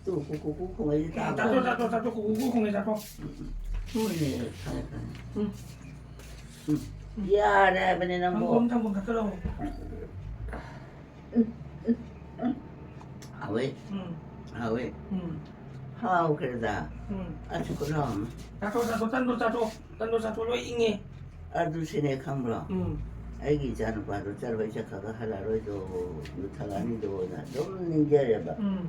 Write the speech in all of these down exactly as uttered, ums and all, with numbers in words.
Two ꯀꯨ ꯀꯨ ꯀꯨ ꯈꯣꯡꯉꯩꯁꯦ ꯇꯥꯕ꯭ꯔꯣ? ꯆꯥꯊꯣꯛ, ꯆꯥꯊꯣꯛ, ꯆꯥꯊꯣꯛ, ꯀꯨ ꯀꯨ ꯀꯨ ꯈꯣꯡꯉꯩ ꯆꯥꯊꯣꯛ꯫ ꯎꯝ꯫ ꯍꯣꯏꯅꯦ, ꯈꯪꯉꯦ, ꯈꯪꯉꯦ꯫ ꯎꯝ꯫ ꯎꯝ꯫ ꯌꯥꯔꯦ ꯍꯥꯏꯕꯅꯦ ꯅꯪꯕꯣ꯫ ꯊꯥꯡꯒꯣꯝ, ꯊꯥꯡꯒꯣꯝ ꯈꯛꯇ ꯂꯧ꯫ ꯎꯝ, ꯎꯝ, ꯎꯝ꯫ ꯍꯥꯎꯋꯦ꯫ ꯎꯝ꯫ ꯍꯥꯎꯋꯦ꯫ ꯎꯝ꯫ ꯍꯥꯎꯈ꯭ꯔꯦꯗ꯫ ꯎꯝ꯫ ꯑꯁ, ꯈꯨꯠ ꯍꯥꯎ ꯑꯃ꯫ ꯆꯥꯊꯣꯛ, ꯆꯥꯊꯣꯛ, ꯇꯟꯗꯣ ꯆꯥꯊꯣꯛ꯫ ꯇꯟꯗꯣ ꯆꯥꯊꯣꯛ, ꯂꯣꯏ ꯏꯪꯉꯦ꯫ ꯑꯗꯨ ꯁꯤꯅꯦ ꯈꯪꯕ꯭ꯔꯣ? ꯎꯝ꯫ ꯑꯩꯒꯤ ꯏꯆꯥ ꯅꯨꯄꯥꯗꯣ ꯆꯠꯂꯣꯏ, ꯆꯠꯈ꯭ꯔꯒ ꯍꯜꯂꯛꯑꯔꯣꯏꯗꯣ, ꯌꯨ ꯊꯛꯂꯛꯑꯅꯤꯗꯣꯅ ꯑꯗꯨꯝ ꯅꯤꯡꯖꯔꯦꯕ꯫ ꯎꯝ꯫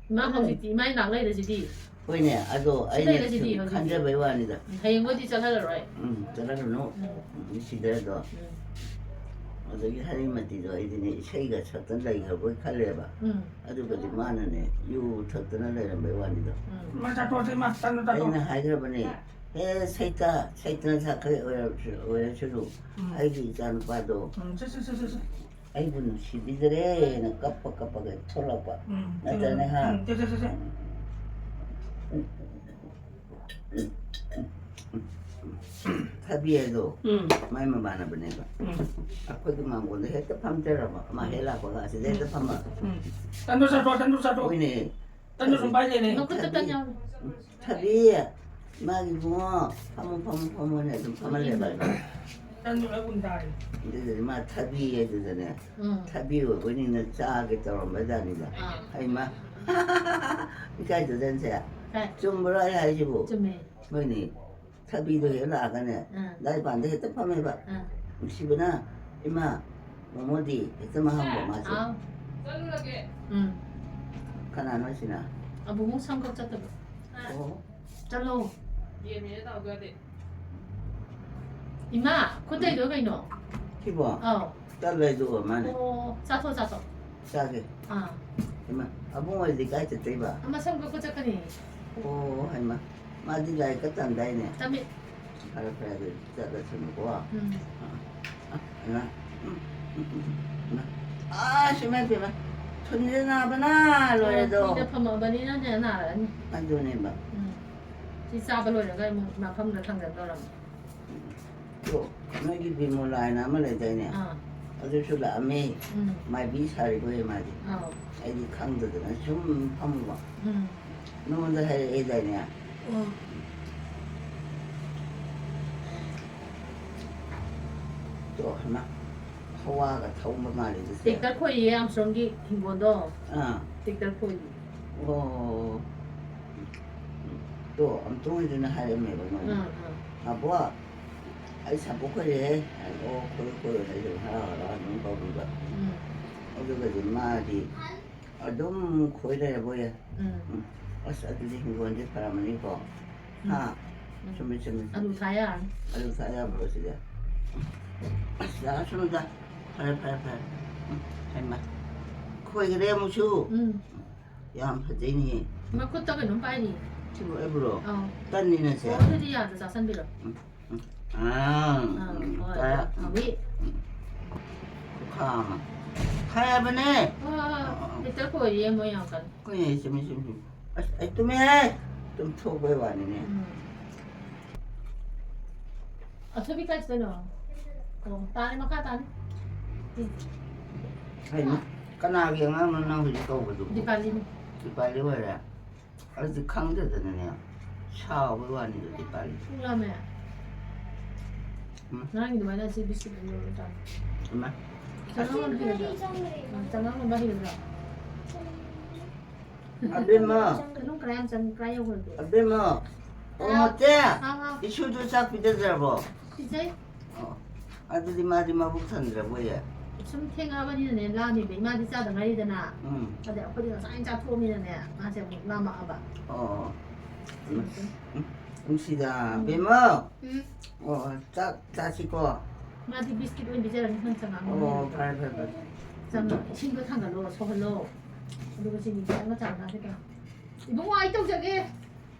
ꯏꯃꯥ, ꯍꯧꯖꯤꯛꯇꯤ ꯏꯃꯥ ꯏꯅꯥꯛ ꯂꯩꯔꯁꯤꯗꯤ꯫ ꯍꯣꯏꯅꯦ, ꯑꯗꯣ ꯁꯤ ꯑꯩꯅ ꯂꯩꯔꯁꯤꯗꯤ ꯁꯨꯝ ꯍꯧꯖꯤꯛꯇꯤ꯫ ꯈꯟꯖꯕꯩ ꯋꯥꯅꯤꯗ꯫ ꯎꯝ, ꯍꯌꯦꯡ ꯃꯣꯏꯗꯤ ꯆꯠꯍꯜꯂꯔꯣꯏ꯫ ꯎꯝ, ꯆꯠꯍꯜꯂꯨꯅꯨ꯫ ꯎꯝ꯫ ꯎꯝ, ꯁꯤꯗ ꯑꯗꯣ꯫ ꯎꯝ꯫ ꯑꯗꯒꯤ ꯍꯔꯤꯃꯇꯤꯗꯣ ꯑꯩꯗꯤꯅꯦ ꯏꯁꯩꯒ ꯁꯛꯇꯅ ꯂꯩꯈ꯭ꯔꯕꯣꯏ ꯈꯜꯂꯦꯕ꯫ ꯎꯝ꯫ ꯑꯗꯨꯒꯗꯤ ꯃꯥꯅꯅꯦ ꯌꯨ ꯊꯛꯇꯅ ꯂꯩꯔꯝꯕꯩ ꯋꯥꯅꯤꯗꯣ꯫ ꯎꯝ꯫ ꯃꯥ ꯆꯥꯊꯣꯛꯑꯁꯤ, ꯏꯃꯥ, ꯇꯟꯗꯣ ꯆꯥꯊꯣꯛ꯫ ꯑꯩꯅ ꯍꯥꯏꯈ꯭ꯔꯕꯅꯦ, "ꯍꯦ ꯁꯩꯇ, ꯁꯩꯇ ꯁꯥꯈꯩ ꯑꯣꯏꯔꯁꯨ, ꯑꯣꯏꯔꯁꯅꯨ, ꯎꯝ꯫ ꯑꯩꯒꯤ ꯏꯆꯥꯅꯨꯄꯥꯗꯣ ꯎꯝ, ꯁꯦ, ꯁꯦ, ꯁꯦ, ꯁꯦ, ꯁꯦ꯫ ꯑꯩꯕꯨ ꯅꯨꯡꯁꯤꯕꯤꯗꯔꯦꯅ ꯀꯞꯄ ꯀꯞꯄꯒ ꯊꯣꯛꯂꯛꯄ ꯎꯝ, ꯅꯠꯇ꯭ꯔꯅꯦ, ꯍꯥ?" ꯎꯝ, ꯁꯦ, ꯁꯦ, ꯁꯦ, ꯁꯦ꯫ ꯊꯕꯤ ꯍꯥꯏꯗꯣ ꯎꯝ꯫ ꯃꯥꯏ ꯃꯃꯥꯟꯅꯕꯅꯦꯕ꯫ ꯎꯝ꯫ ꯑꯩꯈꯣꯏꯒꯤ ꯃꯥꯡꯒꯣꯟꯗ ꯍꯦꯛꯇ ꯐꯝꯖꯔꯕ, ꯃꯥ ꯍꯦꯛ ꯂꯥꯛꯄꯒ ꯑꯁꯤꯗ ꯍꯦꯛꯇ ꯐꯝꯕ꯫ ꯎꯝ꯫ ꯇꯟꯗꯣ ꯆꯥꯊꯣꯛ, ꯇꯟꯗꯣ ꯆꯥꯊꯣꯛ꯫ ꯍꯣꯏꯅꯦ꯫ ꯇꯟꯗꯣ ꯁꯨꯝ ꯄꯥꯏ ꯂꯩꯅꯦ꯫ ꯃꯈꯨꯠꯇ ꯇꯟ ꯌꯥꯎꯔꯤ꯫ ꯊꯕꯤ, ꯃꯥꯒꯤ ꯏꯕꯨꯡꯉꯣ, ꯐꯝꯃꯣ, ꯐꯝꯃꯣ, ꯐꯝꯃꯣꯅꯦ ꯑꯗꯨꯝ ꯐꯝꯍꯜꯂꯦꯕ꯫ ꯇꯟꯗꯣ ꯂꯣꯏ ꯎꯟ ꯇꯥꯔꯦ꯫ ꯑꯗꯨꯗꯗꯤ ꯃꯥ ꯊꯕꯤ ꯍꯥꯏꯗꯨꯗꯅꯦ, ꯎꯝ꯫ ꯊꯕꯤ ꯑꯣꯏꯕꯅꯤꯅ ꯆꯥꯒꯦ ꯇꯧꯔꯝꯕ ꯖꯥꯠꯅꯤꯗ꯫ ꯑꯥ꯫ ꯍꯩꯃꯥ꯫ ꯏꯀꯥꯏꯖꯗꯅꯁꯦ꯫ ꯀꯥꯏ? ꯆꯨꯝꯕ꯭ꯔꯣ ꯑꯩ ꯍꯥꯏꯁꯤꯕꯨ? ꯆꯨꯝꯃꯦ꯫ ꯍꯣꯏꯅꯦ꯫ ꯊꯕꯤꯗꯣ ꯍꯦꯛ ꯂꯥꯛꯑꯒꯅꯦ, ꯎꯝ꯫ ꯂꯥꯏ ꯄꯥꯟꯗ ꯍꯦꯛꯇ ꯐꯝꯃꯦꯕ꯫ ꯎꯝ꯫ ꯅꯨꯡꯁꯤꯕꯅ, "ꯏꯃꯥ, ꯃꯣꯃꯣꯗꯤ?" ꯍꯦꯛꯇ ꯃꯥ ꯍꯪꯕ ꯃꯥꯁꯦ꯫ ꯍꯥꯎ꯫ ꯎꯝ꯫ ꯀꯅꯥꯅꯣ ꯁꯤꯅ? ꯑꯕꯨꯡꯉꯣ ꯁꯝ ꯀꯛ ꯆꯠꯇꯕ꯫ ꯑꯣ꯫ ꯆꯠꯂꯣ꯫ ꯌꯦꯟꯅꯦꯅ ꯇꯧꯒꯗꯤ꯫ ꯏꯃꯥ, ꯈꯨꯠꯇꯩꯗꯣ ꯀꯩꯅꯣ? ꯁꯤꯕꯣ? ꯑꯧ꯫ ꯇꯜꯂꯦ ꯑꯗꯨꯒ ꯃꯥꯅꯦ꯫ ꯑꯣ, ꯆꯥꯊꯣꯛ, ꯆꯥꯊꯣꯛ꯫ ꯆꯥꯒꯦ꯫ ꯑꯥ꯫ ꯏꯃꯥ, ꯑꯕꯨꯡ ꯑꯣꯏꯗꯤ ꯀꯥꯏ ꯆꯠꯇꯣꯏꯕ? ꯑꯃ ꯁꯝ ꯀꯛꯄ ꯆꯠꯀꯅꯤ꯫ ꯑꯣ, ꯍꯩꯃꯥ꯫ ꯃꯥꯗꯤ ꯂꯥꯏꯔꯤꯛꯀ ꯇꯝꯗꯥꯏꯅꯦ? ꯇꯝꯃꯤ꯫ ꯐꯔꯦ, ꯐꯔꯦ, ꯑꯗꯨꯗꯤ ꯆꯠꯂꯁꯅꯨꯀꯣ꯫ ꯎꯝ꯫ ꯑꯥ, ꯑꯥ, ꯏꯃꯥ꯫ ꯎꯝ, ꯎꯝ, ꯎꯝ, ꯎꯝ, ꯏꯃꯥ꯫ ꯑꯁ, ꯏꯃꯥ, ꯏꯃꯥ꯫ ꯊꯨꯟꯁꯦ ꯅꯥꯕꯅ ꯂꯣꯏꯔꯦꯗꯣ꯫ ꯀꯨꯏꯅ ꯐꯝꯃꯕꯅꯤꯅꯅꯦ, ꯅꯥꯔꯛꯑꯅꯤ꯫ ꯑꯗꯨꯅꯦꯕ꯫ ꯎꯝ꯫ ꯁꯤ ꯆꯥꯕ ꯂꯣꯏꯔꯒ ꯑꯃꯨꯛ ꯃꯐꯝꯗ ꯊꯥꯡꯖꯟꯗꯧꯔꯕꯅꯤ꯫ ꯑꯗꯣ ꯅꯣꯏꯒꯤ ꯕꯤꯃꯣꯂꯥ ꯍꯥꯏꯅ ꯑꯃ ꯂꯩꯗꯥꯏꯅꯦ? ꯑꯥ꯫ ꯑꯗꯨꯁꯨ ꯂꯥꯛꯑꯝꯃꯦ꯫ ꯎꯝ꯫ ꯃꯥꯏꯕꯤ ꯁꯥꯔꯤꯕꯣꯏ ꯃꯥꯗꯤ꯫ ꯑꯥꯎ꯫ ꯑꯩꯗꯤ ꯈꯪꯗꯗꯅ ꯁꯨꯝ ꯐꯝꯃꯨꯕ꯫ ꯎꯝ꯫ ꯅꯉꯣꯟꯗ ꯍꯥꯏꯔꯛꯑꯦꯗꯥꯏꯅꯦ? ꯑꯣ꯫ ꯇꯣ, ꯍꯩꯃꯥ, ꯍꯋꯥꯒ ꯊꯧꯕ ꯃꯥꯜꯂꯤꯗ ꯁꯦ꯫ ꯇ꯭ꯔꯦꯛꯇꯔ ꯈꯣꯏꯔꯤꯌꯦ ꯑꯥꯝꯁꯇ꯭ꯔꯣꯡꯒꯤ ꯍꯤꯡꯒꯣꯜꯗꯣ꯫ ꯑꯥ꯫ ꯇ꯭ꯔꯦꯛꯇꯔ ꯈꯣꯏꯔꯤ꯫ ꯑꯣ꯫ ꯇꯣ, ꯑꯝꯇꯣꯡ ꯍꯣꯏꯗꯨꯅ ꯍꯥꯏꯔꯝꯃꯦꯕ ꯅꯣꯡꯃ꯫ ꯑꯥ, ꯑꯥ꯫ "ꯃꯥꯕꯣ, ꯑꯩ ꯁꯥꯄꯣꯠ ꯈꯣꯏꯔꯦꯍꯦ"꯫ ꯑꯣ, ꯈꯣꯏꯔꯣ, ꯈꯣꯏꯔꯣ ꯍꯥꯏꯔ ꯍꯔꯥꯎ ꯍꯔꯥꯎ ꯑꯗꯨꯝ ꯀꯧꯕꯤꯕ꯫ ꯎꯝ꯫ ꯑꯗꯨꯒꯗꯤ ꯃꯥꯗꯤ ꯑꯗꯨꯝ ꯈꯣꯏ ꯂꯩꯔꯕꯣꯏꯔꯦ꯫ ꯎꯝ꯫ ꯎꯝ꯫ ꯑꯁ, ꯑꯗꯨꯗꯤ ꯍꯤꯡꯒꯣꯜꯗꯤ ꯐꯔꯝꯃꯅꯤꯀꯣ꯫ ꯎꯝ꯫ ꯍꯥ? ꯎꯝ꯫ ꯆꯨꯝꯃꯤ, ꯆꯨꯝꯃꯤ꯫ ꯑꯂꯨ ꯊꯥ ꯌꯥꯔꯅꯤ꯫ ꯑꯂꯨ ꯊꯥ ꯌꯥꯕ꯭ꯔꯣ ꯁꯤꯗꯤ? ꯑꯁ, ꯌꯥꯔꯁꯅꯨꯗ꯫ ꯐꯔꯦ, ꯐꯔꯦ, ꯐꯔꯦ꯫ ꯎꯝ, ꯍꯩꯃꯥ꯫ ꯈꯣꯏꯈ꯭ꯔꯦ ꯑꯃꯨꯛꯁꯨ꯫ ꯎꯝ꯫ ꯌꯥꯝ ꯐꯖꯩꯅꯦ꯫ ꯃꯈꯨꯠꯇ ꯀꯩꯅꯣꯝ ꯄꯥꯏꯔꯤ꯫ ꯁꯤꯕꯨ ꯑꯩꯕꯨꯔꯣ? ꯑꯧ꯫ ꯇꯟꯅꯤꯅ ꯁꯦ꯫ ꯑꯣ, ꯑꯗꯨꯗꯤ ꯌꯥꯗ ꯆꯥꯁꯟꯕꯤꯔꯣ꯫ ꯎꯝ, ꯎꯝ꯫ ꯑꯥ, ꯑꯥ, ꯎꯝ, ꯍꯣꯏ, ꯇꯥ-, ꯍꯥꯎꯋꯤ꯫ ꯎꯝ꯫ ꯈꯨꯈꯥ ꯑꯃ꯫ ꯈꯥꯏꯕꯅꯦ꯫ ꯍꯣꯏ, ꯍꯣꯏ, ꯍꯣꯏ꯫ ꯑꯥ, ꯑꯥ꯫ ꯍꯦꯛꯇ ꯈꯣꯏꯔꯤꯌꯦ ꯃꯣꯏ ꯌꯥꯝ ꯀꯟꯅ꯫ ꯍꯣꯏꯅꯦ, ꯆꯨꯝꯃꯤ, ꯆꯨꯝꯃꯤ, ꯆꯨꯝꯃꯤ꯫ ꯑꯁ, ꯑꯩ ꯇꯨꯝꯃꯦꯍꯦ꯫ ꯇꯨꯝꯊꯣꯛꯄꯩ ꯋꯥꯅꯤꯅꯦ꯫ ꯎꯝ꯫ ꯑꯊꯣꯏꯕꯤ ꯀꯥꯏ ꯆꯠꯇꯣꯏꯅꯣ? ꯑꯣ, ꯇꯥꯔꯦ, ꯃꯈꯥ ꯇꯥꯅꯤ꯫ ꯀꯩꯅꯣ? ꯀꯅꯥꯒꯤ ꯑꯉꯥꯡꯅꯣ ꯅꯪ ꯍꯧꯖꯤꯛ ꯀꯧꯕꯗꯨꯕꯨ? ꯗꯤꯄꯥꯂꯤꯅꯤ꯫ ꯗꯤꯄꯥꯂꯤ ꯑꯣꯏꯔꯦ? ꯑꯩꯗꯤ ꯈꯪꯗꯗꯅꯅꯦ, ꯁꯥꯎꯕꯩ ꯋꯥꯅꯤꯗ ꯗꯤꯄꯥꯂꯤ꯫ ꯄꯨꯛ ꯂꯥꯝꯃꯦ꯫ ꯎꯝ꯫ ꯉꯔꯥꯡꯒꯤ ꯑꯗꯨꯃꯥꯏꯅ ꯑꯁꯤ ꯕꯤꯁꯀꯤꯠ ꯑꯅꯤ ꯂꯧꯔ ꯆꯥꯎ꯫ ꯏꯃꯥ꯫ ꯆꯉꯥꯡ ꯂꯣꯟꯕ ꯍꯩꯒꯗ꯭ꯔꯣ? ꯎꯝ, ꯆꯉꯥꯡ ꯂꯣꯟꯕ ꯍꯩꯒꯗ꯭ꯔꯣ? ꯑꯕꯦꯝꯃ꯫ ꯀꯩꯅꯣ ꯀꯔꯥꯏ ꯌꯥꯝ ꯆꯪ-, ꯀꯔꯥꯏ ꯌꯧꯈ꯭ꯔꯒꯦ? ꯑꯕꯦꯝꯃ꯫ ꯑꯣ, ꯍꯥꯎ꯫ ꯃꯣꯇꯦ꯫ ꯍꯥꯎ, ꯍꯥꯎ꯫ ꯏꯁꯨꯗꯨ ꯆꯥꯛ ꯄꯤꯖꯗ꯭ꯔꯕꯣ? ꯄꯤꯖꯩ꯫ ꯑꯣ, ꯑꯗꯨꯗꯤ ꯃꯥꯗꯤ ꯃꯕꯨꯛ ꯊꯟꯗ꯭ꯔꯕꯣꯏꯌꯦ? ꯁꯨꯝ ꯊꯦꯡꯉꯛꯑꯕꯅꯤꯅꯅꯦ, ꯂꯥꯝꯃꯤꯕ꯫ ꯏꯃꯥꯗꯤ ꯆꯥꯗ ꯉꯥꯏꯔꯤꯗꯅ꯫ ꯎꯝ꯫ ꯑꯗꯩ ꯑꯩꯈꯣꯏꯗꯤ ꯉꯁꯥꯏꯅ ꯆꯥꯊꯣꯛꯑꯃꯤꯅꯅꯦ, ꯃꯥꯁꯦ ꯑꯃꯨꯛ ꯂꯥꯝꯃꯛꯑꯕ꯫ ꯑꯣ, ꯑꯣ꯫ ꯎꯝ, ꯎꯝ, ꯅꯨꯡꯁꯤꯗ, ꯎꯝ꯫ ꯕꯦꯝꯃ꯫ ꯎꯝ꯫ ꯑꯣ, ꯑꯣ, ꯆꯥꯛ ꯆꯥꯁꯤꯀꯣ꯫ ꯃꯥꯗꯤ ꯕꯤꯁꯀꯤꯠ ꯑꯣꯏꯅ ꯄꯤꯖꯔꯅꯤ, ꯅꯪ ꯆꯉꯥꯡ ꯑꯣ, ꯑꯣꯏꯅ ꯐꯔꯦ, ꯐꯔꯦ, ꯐꯔꯦ꯫ ꯆꯉꯥꯡ, ꯏꯁꯤꯡꯗꯣ ꯊꯥꯡꯒꯠꯂꯣ, ꯁꯧꯍꯜꯂꯣ꯫ ꯑꯗꯨꯒ ꯆꯤꯅꯤ ꯈꯤꯇꯪꯒ ꯆꯥꯡ ꯆꯥꯁꯤꯀꯣ꯫ ꯏꯕꯨꯡꯉꯣ, ꯑꯩ ꯇꯧꯖꯒꯦ꯫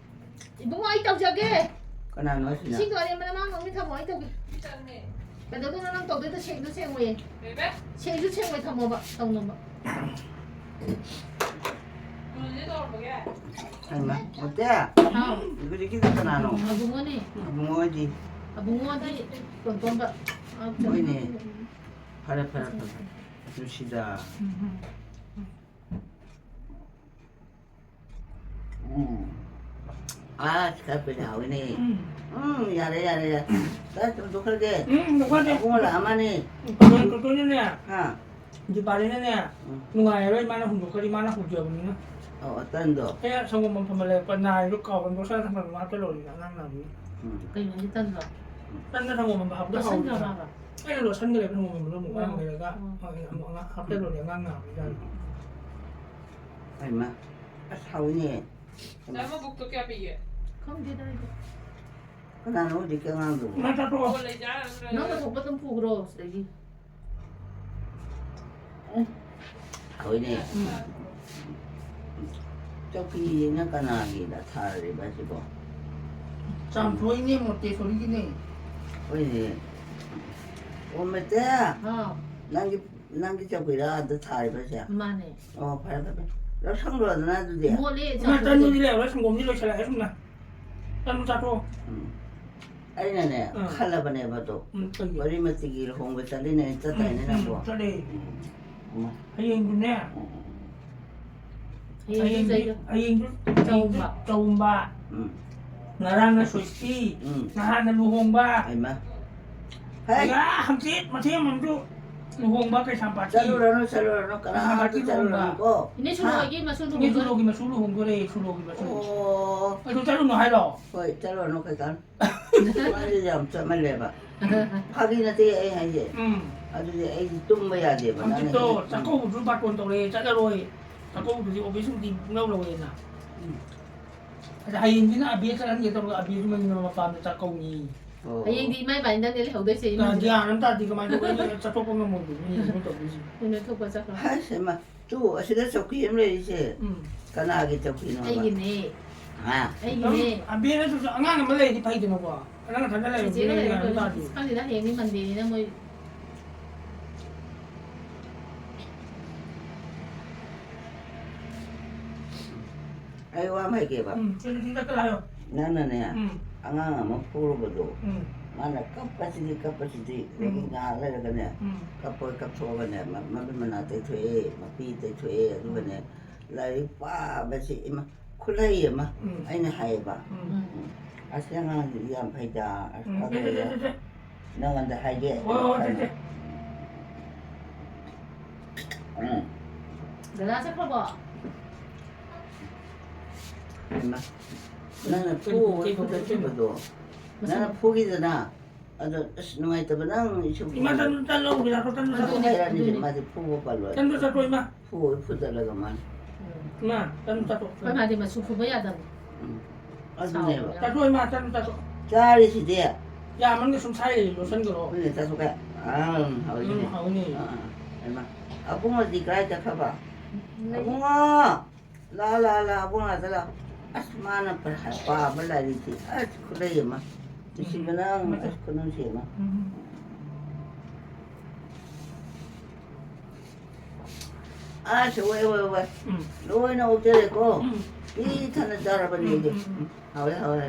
ꯏꯕꯨꯡꯉꯣ, ꯑꯩ ꯇꯧꯖꯒꯦ꯫ ꯀꯅꯥꯅꯣ ꯑꯁꯤꯅ? ꯏꯁꯤꯡꯗꯣ ꯑꯔꯦꯝꯕꯅ ꯃꯥꯡ ꯉꯝꯃꯤ ꯊꯝꯃꯣ, ꯑꯩ ꯇꯧꯒꯦ꯫ ꯀꯩꯗꯧꯗꯣꯏꯅꯣ ꯅꯪ ꯇꯧꯗꯣꯏꯗꯣ? ꯁꯦꯡꯁꯨ ꯁꯦꯡꯉꯣꯏꯌꯦ꯫ ꯀꯩꯕ? ꯁꯦꯡꯁꯨ ꯁꯦꯡꯉꯣꯏ, ꯊꯝꯃꯣꯕ, ꯇꯧꯅꯕ꯫ ꯀꯩꯅꯣꯅꯦ ꯇꯧꯔꯝꯕꯒꯦ? ꯍꯩꯃꯥ, ꯃꯨꯠꯇꯦ? ꯍꯥꯎ꯫ ꯍꯧꯖꯤꯛꯀꯤꯗꯣ ꯀꯅꯥꯅꯣ? ꯑꯕꯨꯡꯉꯣꯅꯦ꯫ ꯑꯕꯨꯡꯉꯣꯗꯤ? ꯑꯕꯨꯡꯉꯣꯗꯤ ꯇꯣꯟꯇꯣꯟꯕ꯫ ꯍꯣꯏꯅꯦ꯫ ꯐꯔꯦ, ꯐꯔꯦ, ꯐꯔꯦ, ꯐꯔꯦ꯫ ꯅꯨꯡꯁꯤꯗ꯫ ꯎꯝ, ꯎꯝ꯫ ꯎꯝ꯫ ꯑꯁ, ꯈꯔ ꯀꯨꯏꯅ ꯍꯧꯋꯤꯅꯦ꯫ ꯎꯝ꯫ ꯎꯝ, ꯌꯥꯔꯦ, ꯌꯥꯔꯦ, ꯌꯥꯔꯦ꯫ ꯈꯔ ꯍꯨꯟꯗꯣꯛꯈ꯭ꯔꯒꯦ꯫ ꯎꯝ, ꯍꯨꯟꯗꯣꯛꯈ꯭ꯔꯒꯦ꯫ ꯑꯕꯨꯡꯉꯣ ꯂꯥꯛꯑꯝꯃꯅꯤ꯫ ꯎꯝ, ꯀꯩꯅꯣ, ꯀꯩꯅꯣꯅꯅꯦ꯫ ꯍꯥ꯫ ꯗꯤꯄꯥꯂꯤꯅꯅꯦ꯫ ꯎꯝ꯫ ꯅꯨꯡꯉꯥꯏꯔꯔꯣꯏ, ꯃꯥꯅ ꯍꯨꯟꯗꯣꯛꯈ꯭ꯔꯗꯤ, ꯃꯥꯅ ꯍꯧꯖꯕꯅꯤꯅ꯫ ꯑꯧ, ꯑꯇꯟꯗꯣ꯫ ꯑꯦ, ꯁꯪꯒꯣꯝ ꯑꯃ ꯐꯝꯃꯜꯂꯦ, ꯅꯥꯏꯗꯣ ꯀꯥꯎꯗꯅ ꯕꯣꯛꯁꯔꯗ ꯊꯝꯃꯒ ꯍꯥꯞꯆꯜꯂꯧꯔꯤꯗ, ꯑꯉꯥꯡ ꯅꯥꯕꯅꯤꯅ꯫ ꯎꯝ꯫ ꯀꯩꯅꯣ ꯍꯥꯏꯁꯦ, ꯇꯟꯗꯣ? ꯇꯟꯗ ꯁꯪꯒꯣꯝ ꯑꯃ ꯍꯥꯞꯄꯗ ꯍꯥꯎꯕꯅꯤꯅ꯫ ꯂꯣꯠꯁꯟꯈ꯭ꯔꯕ? ꯑꯩꯅ ꯂꯣꯠꯁꯟꯈ꯭ꯔꯦꯕ, ꯁꯪꯒꯣꯝ ꯑꯃꯗꯣ ꯑꯃꯨꯛ ꯑꯣ꯫ ꯉꯔꯥꯡ ꯂꯩꯔꯒ, ꯑꯣ꯫ ꯑꯃꯨꯛ ꯑꯉꯥꯡ ꯍꯥꯞꯆꯜꯂꯧꯔꯦ, ꯑꯉꯥꯡ ꯅꯥꯕꯅꯤꯅ꯫ ꯍꯩꯃꯥ, ꯑꯁ, ꯍꯥꯎꯏꯅꯦ꯫ ꯗꯥ ꯃꯕꯨꯛꯇꯣ ꯀꯌꯥ ꯄꯤꯒꯦ? ꯈꯪꯗꯦꯗ ꯑꯩꯗꯤ꯫ ꯀꯅꯥꯅꯣ ꯍꯧꯖꯤꯛꯀꯤ ꯑꯉꯥꯡꯗꯨꯕꯨ? ꯃꯥ ꯆꯠꯊꯣꯛꯑꯣ꯫ ꯅꯪꯅ ꯊꯣꯛꯄ ꯑꯗꯨꯝ ꯄꯨꯈ꯭ꯔꯣ ꯁꯤꯗꯒꯤ꯫ ꯎꯝ꯫ ꯍꯣꯏꯅꯦ꯫ ꯎꯝ꯫ ꯆꯧꯀ꯭ꯔꯤꯁꯤꯅ ꯀꯅꯥꯒꯤꯗ ꯊꯥꯔꯤꯕ ꯁꯤꯕꯣ? ꯆꯥꯝꯊꯣꯏꯅꯦ, ꯃꯣꯟꯇꯦꯁꯣꯔꯤꯒꯤꯅꯦ꯫ ꯍꯣꯏꯅꯦ꯫ ꯑꯣ, ꯃꯦꯇꯦ꯫ ꯍꯥꯎ꯫ ꯅꯪꯒꯤ, ꯅꯪꯒꯤ ꯆꯧꯀ꯭ꯔꯤꯔ ꯑꯗ ꯊꯥꯔꯤꯕꯁꯦ? ꯃꯥꯅꯦ꯫ ꯑꯣ, ꯐꯔꯦ, ꯐꯔꯦ꯫ ꯂꯧꯁꯪꯈ꯭ꯔꯣꯗꯅ ꯑꯗꯨꯗꯤ꯫ ꯃꯣꯠꯂꯦ, ꯏꯃꯥ, ꯆꯥꯝꯊꯣꯏ꯫ ꯇꯟꯗꯨꯗꯤ ꯂꯩꯔꯔꯣꯏ, ꯁꯪꯒꯣꯝꯗꯤ ꯂꯣꯏꯁꯤꯜꯂꯛꯑꯦ, ꯁꯨꯝꯅ꯫ ꯇꯟꯗꯨ ꯆꯥꯊꯣꯛꯑꯣ꯫ ꯎꯝ꯫ ꯑꯩꯅꯅꯦ, ꯑꯥ꯫ ꯈꯜꯂꯕꯅꯦꯕ ꯑꯗꯣ꯫ ꯎꯝ, ꯀꯩꯒꯤ? ꯃꯔꯤꯃꯇꯤꯒꯤ ꯂꯨꯍꯣꯡꯕ ꯆꯠꯂꯤꯅꯦ, ꯆꯠꯇꯥꯏꯅꯦ ꯎꯝ, ꯎꯝ, ꯅꯪꯕꯣ? ꯆꯠꯂꯦ꯫ ꯎꯝ꯫ ꯎꯝ꯫ ꯍꯌꯦꯡꯗꯨꯅꯦ꯫ ꯎꯝ, ꯎꯝ, ꯎꯝ꯫ ꯍꯌꯦꯡꯗꯤ ꯍꯌꯦꯡꯗꯤ, ꯀꯩꯗ? ꯍꯌꯦꯡꯗꯤ ꯆꯥꯎꯝꯕ꯫ ꯆꯥꯎꯝꯕ꯫ ꯎꯝ꯫ ꯉꯔꯥꯡꯅ ꯁꯣꯏꯁꯇꯤ꯫ ꯎꯝ꯫ ꯅꯍꯥꯟꯅ ꯂꯨꯍꯣꯡꯕ꯫ ꯍꯩꯃꯥ꯫ ꯍꯩ! ꯑꯌꯥ, ꯍꯪꯆꯤꯠ ꯃꯊꯦꯜ ꯑꯃꯁꯨ ꯂꯨꯍꯣꯡꯕ ꯀꯩꯁꯥꯝꯄꯥꯠꯀꯤ꯫ ꯆꯠꯂꯨꯔꯅꯨ, ꯆꯠꯂꯨꯔꯅꯨ, ꯀꯅꯥ ꯀꯩꯁꯥꯝꯄꯥꯠꯀꯤ ꯑꯝꯇ ꯂꯨꯍꯣꯡꯕ꯫ ꯆꯠꯂꯨꯔꯅꯨꯀꯣ꯫ ꯏꯅꯦ ꯁꯨꯔꯣ ꯍꯥ? ꯍꯣꯏꯒꯤ ꯃꯁꯨ ꯏꯅꯦ ꯂꯨꯍꯣꯡꯗꯣꯔꯦ꯫ ꯁꯨꯔꯣꯒꯤ ꯃꯁꯨ ꯂꯨꯍꯣꯡꯗꯣꯔꯦ, ꯁꯨꯔꯣꯒꯤ ꯃꯁꯨ꯫ ꯑꯣ꯫ ꯑꯗꯨ ꯆꯠꯂꯨꯅꯨ ꯍꯥꯏꯔꯣ? ꯍꯣꯏ, ꯆꯠꯂꯨꯔꯅꯨ ꯀꯩꯀꯥꯟ꯫ ꯃꯥꯗꯤ ꯌꯥꯝ ꯆꯠꯃꯜꯂꯦꯕ꯫ ꯐꯥꯒꯤ ꯅꯠꯇꯦ ꯑꯩ ꯍꯥꯏꯁꯦ꯫ ꯎꯝ꯫ ꯑꯗꯨꯗꯤ ꯑꯩꯗꯤ ꯇꯨꯝꯕ ꯌꯥꯗꯦꯕ, ꯅꯪꯅ ꯍꯪꯆꯤꯠꯇꯣ ꯍꯦꯛ ꯆꯥꯛꯀꯧꯕꯁꯨ ꯕꯥꯇꯣꯟ ꯇꯧꯔꯛꯑꯦ, ꯆꯠꯂꯔꯣꯏ꯫ ꯆꯥꯛꯀꯧꯕꯗꯨꯗꯤ ꯑꯣꯐꯤꯁ ꯁꯨꯇꯤ ꯄꯨꯡꯂꯧ ꯂꯧꯋꯦꯅ꯫ ꯎꯝ꯫ ꯑꯗ ꯍꯌꯦꯡꯁꯤꯅ ꯑꯕꯦ ꯆꯠꯍꯟꯒꯦ ꯇꯧꯔꯒ ꯑꯕꯦꯁꯨ ꯃꯌꯨꯝꯗ ꯃꯄꯥꯝꯗ ꯆꯥꯛꯀꯧꯅꯤ꯫ ꯑꯣ꯫ ꯍꯌꯦꯡꯗꯤ ꯏꯃꯥ ꯏꯕꯥꯅꯤꯗꯪꯅꯦ ꯂꯩꯍꯧꯗꯣꯏꯁꯦ, ꯏꯃꯨꯡꯁꯤꯗ꯫ ꯒ꯭ꯌꯥꯟ ꯑꯃ ꯇꯥꯗꯦ ꯀꯃꯥꯏꯅ ꯇꯧꯕ, ꯑꯩ ꯆꯠꯊꯣꯛꯄ ꯉꯝꯃꯣꯏꯗꯣꯏꯅꯤ, ꯃꯤ ꯇꯧꯗꯣꯏꯁꯦ꯫ ꯀꯩꯅꯣ ꯊꯣꯛꯄ ꯆꯠꯈ꯭ꯔꯣ꯫ ꯍꯥꯏꯁ, ꯍꯩꯃꯥ, ꯇꯨ, ꯑꯁꯤꯗ ꯆꯧꯀ꯭ꯔꯤ ꯑꯃ ꯂꯩꯔꯤꯁꯦ ꯎꯝ꯫ ꯀꯅꯥꯒꯤ ꯆꯧꯀ꯭ꯔꯤꯅꯣꯕ? ꯑꯩꯒꯤꯅꯦ꯫ ꯍꯥ? ꯑꯩꯒꯤꯅꯦ꯫ ꯑꯗꯨꯝ ꯑꯕꯦ ꯅꯠꯇ꯭ꯔꯁꯨ ꯑꯉꯥꯡ ꯑꯃ ꯂꯩꯔꯗꯤ ꯐꯩꯗꯅꯀꯣ꯫ ꯅꯪ ꯅꯊꯟꯗ ꯂꯩꯔꯗꯤ ꯆꯤꯆꯦꯒ ꯒ꯭ꯌꯥꯟ ꯑꯃ ꯂꯩꯔꯝꯗꯣꯏꯅꯦ꯫ ꯇꯥꯗꯦ꯫ ꯑꯁ, ꯈꯪꯗꯦꯗ, ꯍꯌꯦꯡꯗꯤ ꯃꯟꯗꯦꯅꯤꯅ ꯃꯣꯏ꯫ ꯑꯩ ꯋꯥ ꯑꯃ ꯍꯥꯏꯒꯦꯕ꯫ ꯎꯝ, ꯆꯦ ꯂꯨꯁꯤ ꯆꯠꯀꯗ꯭ꯔꯥ ꯍꯥꯏꯌꯣ꯫ ꯅꯪꯅꯅꯦ, ꯎꯝ꯫ ꯑꯉꯥꯡ ꯑꯃ ꯄꯣꯔꯨꯕꯗꯣ, ꯎꯝ꯫ ꯃꯥꯅ ꯀꯞꯄꯁꯤꯗꯤ, ꯀꯞꯄꯁꯤꯗꯤ, ꯎꯝ꯫ ꯑꯗꯒꯤ ꯉꯥꯏꯍꯥꯛ ꯂꯩꯔꯒꯅꯦ, ꯎꯝ꯫ ꯀꯞꯄ ꯀꯞꯊꯣꯛꯑꯒꯅꯦ, ꯃ-, ꯃꯃꯤꯠ ꯃꯅꯥ ꯇꯩꯊꯣꯛꯑꯦ, ꯃꯄꯤ ꯇꯩꯊꯣꯛꯑꯦ, ꯑꯗꯨꯒꯅꯦ, ꯎꯝ꯫ ꯂꯥꯏꯔꯤꯛ ꯄꯥꯕꯁꯤ, ꯏꯃꯥ, ꯈꯨꯠꯂꯩ ꯑꯃ꯫ ꯎꯝ꯫ ꯑꯩꯅ ꯍꯥꯏꯌꯦꯕ, ꯎꯝ꯫ "ꯎꯝ, ꯑꯁꯤ ꯑꯉꯥꯡꯁꯤꯗꯤ ꯌꯥꯝ ꯐꯩꯗ, ꯑꯁ ꯎꯝ, ꯁꯦ, ꯁꯦ, ꯊꯥꯒꯠꯂꯦ꯫ ꯁꯦ, ꯁꯦ, ꯁꯦ꯫ ꯅꯉꯣꯟꯗ ꯍꯥꯏꯒꯦ", ꯍꯣꯏ, ꯍꯣꯏ, ꯁꯦ, ꯍꯥꯏꯅ꯫ ꯁꯦ꯫ ꯎꯝ꯫ ꯗꯗꯥ ꯆꯠꯈ꯭ꯔꯕꯣ? ꯏꯃꯥ, ꯅꯪꯅ ꯀꯩꯅꯣ, ꯐꯨ-, ꯀꯩꯅꯣ, ꯐꯨꯗꯠꯈꯤꯕꯗꯣ, ꯀꯩꯅꯣ? ꯅꯪꯅ ꯐꯨꯈꯤꯗꯅ, ꯑꯗꯣ, ꯑꯁ, ꯅꯨꯡꯉꯥꯏꯇꯕ, ꯅꯪ ꯏꯁꯨ ꯏꯃꯥ, ꯇꯟ, ꯇꯟ ꯂꯧꯔꯨꯒꯦ, ꯂꯥꯛꯈ꯭ꯔꯣ, ꯇꯟ ꯑꯗꯨ ꯆꯥꯊꯣꯛ꯫ ꯍꯥꯏꯔꯛꯑꯅꯤ, ꯑꯗꯨꯅꯤ꯫ ꯃꯥꯗꯤ ꯐꯨꯕ ꯄꯥꯜꯂꯣꯏ꯫ ꯇꯟꯗꯨ ꯆꯥꯊꯣꯛ, ꯏꯃꯥ꯫ ꯐꯨ-, ꯐꯨꯗꯠꯂꯒ ꯃꯥꯅ꯫ ꯏꯃꯥ, ꯇꯟꯗꯨ ꯆꯥꯊꯣꯛ꯫ ꯑꯩꯈꯣꯏ ꯃꯥꯗꯤ ꯃꯆꯨ ꯐꯨꯕ ꯌꯥꯗꯕꯅꯤ꯫ ꯎꯝ꯫ ꯑꯗꯨꯅꯦꯕ꯫ ꯁꯥꯎꯕ ꯌꯥꯝ꯫ ꯆꯥꯊꯣꯛ, ꯏꯃꯥ, ꯇꯟꯗꯨ ꯆꯥꯊꯣꯛ꯫ ꯆꯥꯔꯤꯁꯤꯗꯤ꯫ ꯌꯥ ꯃꯅꯨꯡꯗ ꯁꯨꯝ ꯁꯥꯏ ꯂꯩ, ꯂꯣꯠꯁꯟꯈ꯭ꯔꯣ꯫ ꯑꯗꯨꯅꯦ, ꯆꯥꯊꯣꯛꯀꯦ꯫ ꯑꯥ, ꯍꯥꯎꯏꯅꯦ꯫ ꯎꯝ, ꯍꯥꯎꯏꯅꯦ꯫ ꯑꯥ, ꯑꯥ꯫ ꯍꯩꯃꯥ꯫ ꯑꯕꯨꯡꯉꯣꯗꯤ ꯀꯗꯥꯏ ꯆꯠꯈ꯭ꯔꯕ? ꯂꯩ꯫ ꯑꯕꯨꯡꯉꯣ! ꯂꯥ, ꯂꯥ, ꯂꯥ, ꯑꯕꯨꯡ ꯑꯥꯗ ꯂꯥ꯫ ꯑꯁ, ꯃꯥꯅ ꯄꯥ-, ꯄꯥꯕ ꯂꯥꯏꯔꯤꯛꯇꯤ, ꯑꯁ, ꯈꯨꯗꯩ ꯑꯃ꯫ ꯅꯨꯡꯁꯤꯕꯅ, ꯎꯝ꯫ ꯑꯁ, ꯈꯨꯅꯨꯡꯁꯤ ꯑꯃ꯫ ꯎꯝ꯫ ꯑꯁ, ꯋꯥꯏ, ꯋꯥꯏ, ꯋꯥꯏ꯫ ꯎꯝ꯫ ꯂꯣꯏꯅ ꯑꯣꯛꯆꯔꯦꯀꯣ꯫ ꯎꯝ꯫ ꯄꯤꯛ ꯊꯟꯅ ꯆꯥꯔꯕꯅꯦ ꯎꯝ, ꯑꯩꯗꯤ꯫ ꯎꯝ, ꯎꯝ꯫ ꯎꯝ, ꯍꯥꯎꯋꯦ, ꯍꯥꯎꯋꯦ꯫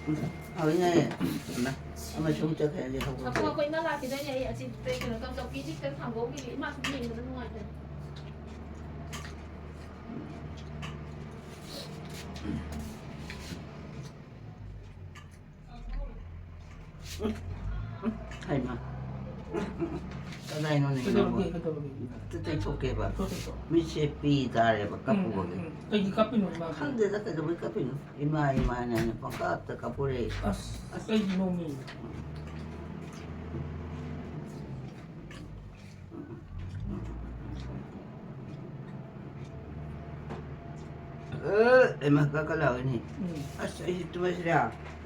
ꯎꯝ, ꯍꯥꯎꯋꯦꯅꯦ꯫ ꯑꯃ, ꯑꯃ ꯁꯨꯝ ꯆꯠꯈ꯭ꯔꯦ, ꯑꯩꯗꯤ ꯍꯧꯒꯠꯂꯦ꯫ ꯉꯥꯏꯈꯣ, ꯉꯥꯏꯈꯣ, ꯏꯃꯥ ꯂꯥꯛꯈꯤꯗꯣꯏꯅꯦ꯫ ꯑꯩ ꯑꯁꯤ ꯀꯩꯅꯣ ꯇꯧ-, ꯆꯧꯀ꯭ꯔꯤꯁꯤ ꯈꯤꯇꯪ ꯊꯥꯡꯗꯣꯛꯎꯈꯤꯒꯦ꯫ ꯏꯃꯥ ꯁꯨꯝ ꯌꯦꯡꯕꯗ ꯅꯨꯡꯉꯥꯏꯇꯦ꯫ ꯍꯩꯃꯥ꯫ ꯀꯗꯥꯏꯅꯣꯅꯦ ꯅꯪꯕꯣ? ꯀꯩꯗꯧꯔꯒꯦ, ꯀꯩꯗꯧꯔꯒꯦ? ꯑꯝꯇ ꯇꯩꯊꯣꯛꯀꯦꯕ꯫ ꯇꯩꯊꯣꯛ, ꯇꯩꯊꯣꯛ꯫ ꯃꯤꯠꯁꯦ ꯄꯤ ꯇꯥꯔꯦꯕ, ꯎꯝ, ꯀꯞꯄꯨꯕꯒꯤ꯫ ꯎꯝ, ꯎꯝ꯫ ꯀꯩꯒꯤ ꯀꯞꯄꯤꯅꯣ ꯏꯃꯥ? ꯈꯪꯗꯦꯗ ꯀꯩꯗꯧꯕꯩ ꯀꯞꯄꯤꯅꯣ꯫ ꯏꯃꯥ, ꯏꯃꯥꯅ ꯄꯪꯀꯞꯇ ꯀꯞꯄꯨꯔꯦ꯫ ꯑꯁ, ꯀꯩꯒꯤꯅꯣꯃꯤ? ꯑꯦ, ꯍꯩꯃꯥ, ꯀꯛꯀ ꯂꯥꯎꯏꯅꯦ꯫ ꯎꯝ꯫ ꯑꯁ, ꯑꯩꯁꯤ ꯇꯨꯝꯃꯁꯤꯔꯥ?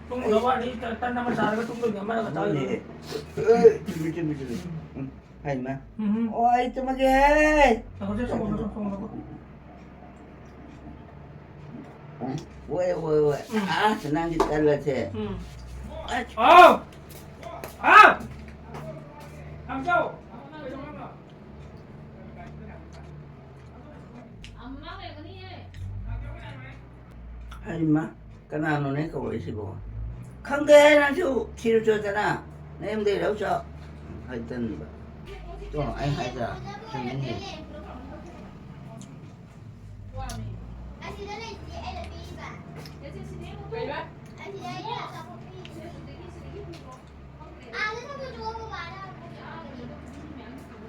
ꯇꯨꯝꯒꯗꯕ ꯋꯥꯠꯂꯤ, ꯇ-, ꯇꯟ ꯑꯃ ꯆꯥꯔꯒ ꯇꯨꯝꯗꯣꯏꯅꯤ, ꯑꯃꯅꯒ ꯆꯥꯔꯒ ꯑꯗꯨꯅꯦ꯫ ꯑꯦ, ꯆꯨꯝꯃꯤ, ꯆꯨꯝꯃꯤ, ꯆꯨꯝꯃꯤ꯫ ꯎꯝ꯫ ꯎꯝ, ꯍꯩꯃꯥ꯫ ꯎꯝ꯫ ꯑꯣ, ꯑꯩ ꯇꯨꯝꯃꯒꯦ꯫ ꯉꯥꯏꯈꯣ, ꯁꯦ, ꯁꯣꯝꯗ, ꯁꯣꯝꯗ, ꯁꯣꯝꯗ꯫ ꯍꯣꯏ, ꯍꯣꯏ, ꯍꯣꯏ꯫ ꯎꯝ꯫ ꯑꯁ, ꯅꯪꯒꯤ ꯇꯜꯂꯁꯦ꯫ ꯎꯝ꯫ ꯑꯁ꯫ ꯍꯥꯎ! ꯍꯥꯎ! ꯊꯝꯆꯧ! ꯍꯩꯃꯥ, ꯀꯅꯥꯅꯣꯅꯦ ꯀꯧꯔꯛꯏꯁꯤꯕꯣ? ꯈꯪꯗꯦ, ꯅꯪꯁꯨ ꯊꯤꯔꯨꯆꯣꯗꯅ, ꯅꯌꯨꯝꯗꯩ ꯂꯧ ꯆꯣ꯫ ꯍꯥꯏꯗꯟꯕ꯫ ꯇꯣ, ꯑꯩ ꯍꯥꯏꯗ꯭ꯔꯥ? ꯆꯨꯝꯃꯤꯅꯦ꯫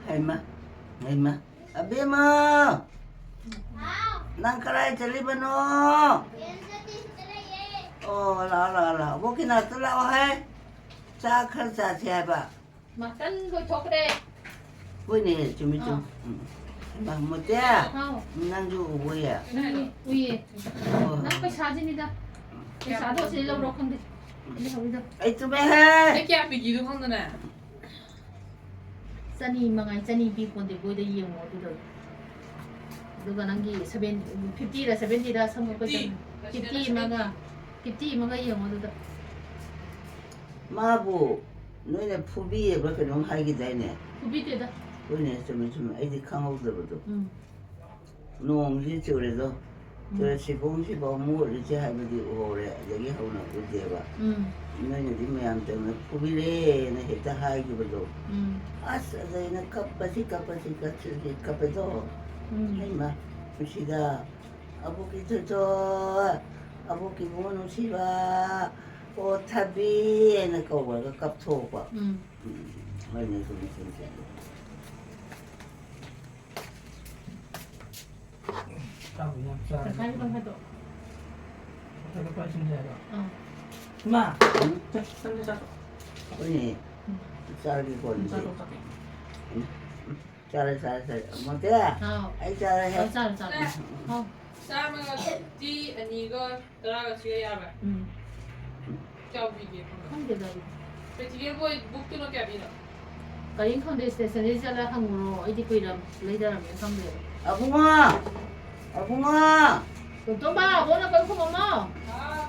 ꯍꯩꯃ, ꯍꯩꯃ꯫ ꯑꯕꯦꯝꯃ! ꯍꯥꯎ꯫ ꯅꯪ ꯀꯗꯥꯏ ꯆꯠꯂꯤꯕꯅꯣ? ꯀꯩꯝ ꯆꯠꯇꯦ, ꯁꯤꯗ ꯂꯩꯌꯦ꯫ ꯑꯣ, ꯂꯥꯛꯑꯣ, ꯂꯥꯛꯑꯣ, ꯂꯥꯛꯑꯣ꯫ ꯑꯕꯣꯛꯀꯤ ꯅꯥꯛꯇ ꯂꯥꯛꯑꯣ ꯍꯥꯏ꯫ ꯆꯥꯛ ꯈꯔ ꯆꯥꯁꯦ ꯍꯥꯏꯕ꯫ ꯃꯇꯟ ꯂꯣꯏꯊꯣꯛꯈ꯭ꯔꯦ꯫ ꯍꯣꯏꯅꯦ, ꯆꯨꯝꯃꯤ, ꯆꯨꯝꯃꯤ꯫ ꯑꯥ꯫ ꯎꯝ꯫ ꯍꯩꯃꯥ, ꯃꯣꯇꯦ, ꯍꯥꯎ꯫ ꯅꯪꯁꯨ ꯎꯕ ꯌꯥ꯫ ꯎꯏꯌꯦ, ꯎꯏꯌꯦ꯫ ꯑꯣ꯫ ꯅꯪ ꯄꯩꯁꯥꯁꯤꯅꯤꯗ꯫ ꯄꯩꯁꯥꯗꯣ ꯑꯁꯤ ꯂꯧꯔꯣ ꯈꯪꯗꯦ꯫ ꯂꯩꯍꯧꯔꯤꯗꯣ꯫ ꯑꯩ ꯆꯨꯝꯃꯦꯍꯦ꯫ ꯑꯩ ꯀꯌꯥ ꯄꯤꯒꯦꯗꯣ ꯈꯪꯗꯅ꯫ ꯆꯅꯤ ꯃꯉꯥꯏ, ꯆꯅꯤ ꯄꯤ ꯄꯣꯟꯗꯦ, ꯕꯣꯏꯗ ꯌꯦꯡꯉꯣ ꯑꯗꯨꯗꯣ꯫ ꯑꯗꯨꯒ ꯅꯪꯒꯤ seven, fifty ꯔ seventy ꯔ ꯁꯝ ꯀꯛꯄꯩ fifty꯫ ꯆꯪ-, fifty ꯑꯃꯒ, fifty ꯑꯃꯒ ꯌꯦꯡꯉꯣ ꯑꯗꯨꯗ꯫ ꯃꯥꯕꯨ ꯅꯣꯏꯅ ꯐꯨꯕꯤꯌꯦꯕ ꯀꯩꯅꯣꯝ ꯍꯥꯏꯈꯤꯗꯥꯏꯅꯦ? ꯐꯨꯕꯤꯗꯦꯗ꯫ ꯍꯣꯏꯅꯦ, ꯆꯨꯝꯃꯦ, ꯆꯨꯝꯃꯦ, ꯑꯩꯗꯤ ꯈꯪꯍꯧꯗꯕꯗꯣ꯫ ꯎꯝ꯫ ꯅꯣꯡꯁꯤ ꯆꯨꯔꯦꯗꯣ꯫ ꯎꯝ꯫ ꯆꯨꯔꯦ, ꯁꯤꯕꯣꯡ ꯁꯤꯐꯥꯎ ꯃꯣꯠꯂꯤꯁꯦ ꯍꯥꯏꯕꯗꯤ ꯎꯍꯧꯔꯦ, ꯑꯗꯒꯤ ꯍꯧꯅ ꯎꯗꯦꯕ꯫ ꯎꯝ꯫ ꯅꯣꯏꯅꯗꯤ ꯃꯌꯥꯝ ꯇꯧꯅ ꯐꯨꯕꯤꯔꯦꯅ ꯍꯦꯛꯇ ꯍꯥꯏꯈꯤꯕꯗꯣ꯫ ꯎꯝ꯫ ꯑꯁ, ꯑꯗ ꯑꯩꯅ ꯀꯞꯄꯁꯤ, ꯀꯞꯄꯁꯤ, ꯀꯞꯄꯁꯤ, ꯀꯞꯄꯗꯣ꯫ ꯎꯝ꯫ ꯍꯩꯃꯥ, ꯅꯨꯡꯁꯤꯗ, ꯑꯕꯣꯛꯀꯤ ꯊꯣꯏꯊꯣꯏ, ꯑꯕꯣꯛꯀꯤ ꯏꯕꯨꯡꯉꯣ ꯅꯨꯡꯁꯤꯕ, ꯑꯣ ꯊꯕꯤ ꯍꯥꯏꯅ ꯀꯧꯔꯒ ꯀꯞꯊꯣꯛꯄ꯫ ꯎꯝ꯫ ꯎꯝ, ꯍꯣꯏꯅꯦ, ꯆꯨꯝꯃꯦ, ꯆꯨꯝꯃꯦ, ꯆꯨꯝꯃꯦ꯫ ꯆꯥꯕ ꯌꯥꯝ ꯆꯥꯔꯦ꯫ ꯇꯪꯈꯥꯏ ꯈꯛꯇꯪ ꯈꯥꯏꯗꯣꯛ꯫ ꯇꯪꯈꯥꯏ ꯈꯛꯇꯪ ꯈꯥꯏꯗꯣꯛ꯫ ꯑꯥ꯫ ꯏꯃꯥ! ꯎꯝ? ꯆꯥꯛ, ꯆꯥꯛ, ꯆꯥꯛ, ꯆꯥꯛ꯫ ꯍꯣꯏꯅꯦ꯫ ꯎꯝ꯫ ꯆꯥꯔꯒꯦꯀꯣ, ꯎꯝ, ꯑꯗꯨꯗꯤ꯫ ꯆꯥꯊꯣꯛ, ꯆꯥꯊꯣꯛ꯫ ꯎꯝ, ꯎꯝ꯫ ꯆꯥꯔꯦ, ꯆꯥꯔꯦ, ꯆꯥꯔꯦ꯫ ꯃꯣꯇꯦ, ꯍꯥꯎ꯫ ꯑꯩ ꯆꯥꯔꯦꯍꯦ꯫ ꯑꯥ, ꯆꯥꯔꯣ, ꯆꯥꯔꯣ꯫ ꯍꯥꯎ꯫ ꯆꯥꯝꯃꯒ ꯐꯤꯐꯇꯤ ꯑꯅꯤꯒ ꯇꯔꯥꯒ ꯁꯤꯒ ꯌꯥꯕ꯭ꯔꯥ? ꯎꯝ꯫ ꯀꯌꯥ ꯄꯤꯒꯦ? ꯈꯪꯗꯦꯗ ꯑꯩ꯫ Practical ꯕꯣꯏ ꯕꯨꯛꯇꯨꯅ ꯀꯌꯥ ꯄꯤꯅꯣ? ꯀꯔꯤꯝ ꯈꯪꯗꯦ, stationery ꯆꯠꯂ ꯍꯪꯉꯨꯔꯣ꯫ ꯑꯩꯗꯤ ꯀꯨꯏꯔ ꯂꯩꯗꯔꯕꯅꯤꯅ ꯈꯪꯗꯦꯕ꯫ ꯑꯕꯨꯡꯉꯣ! ꯑꯕꯨꯡꯉꯣ! ꯇꯣꯝꯇꯣꯝꯕ, ꯑꯕꯣꯛꯅ ꯀꯣꯏ ꯈꯨꯝꯃꯝꯃꯣ꯫ ꯍꯥꯎ꯫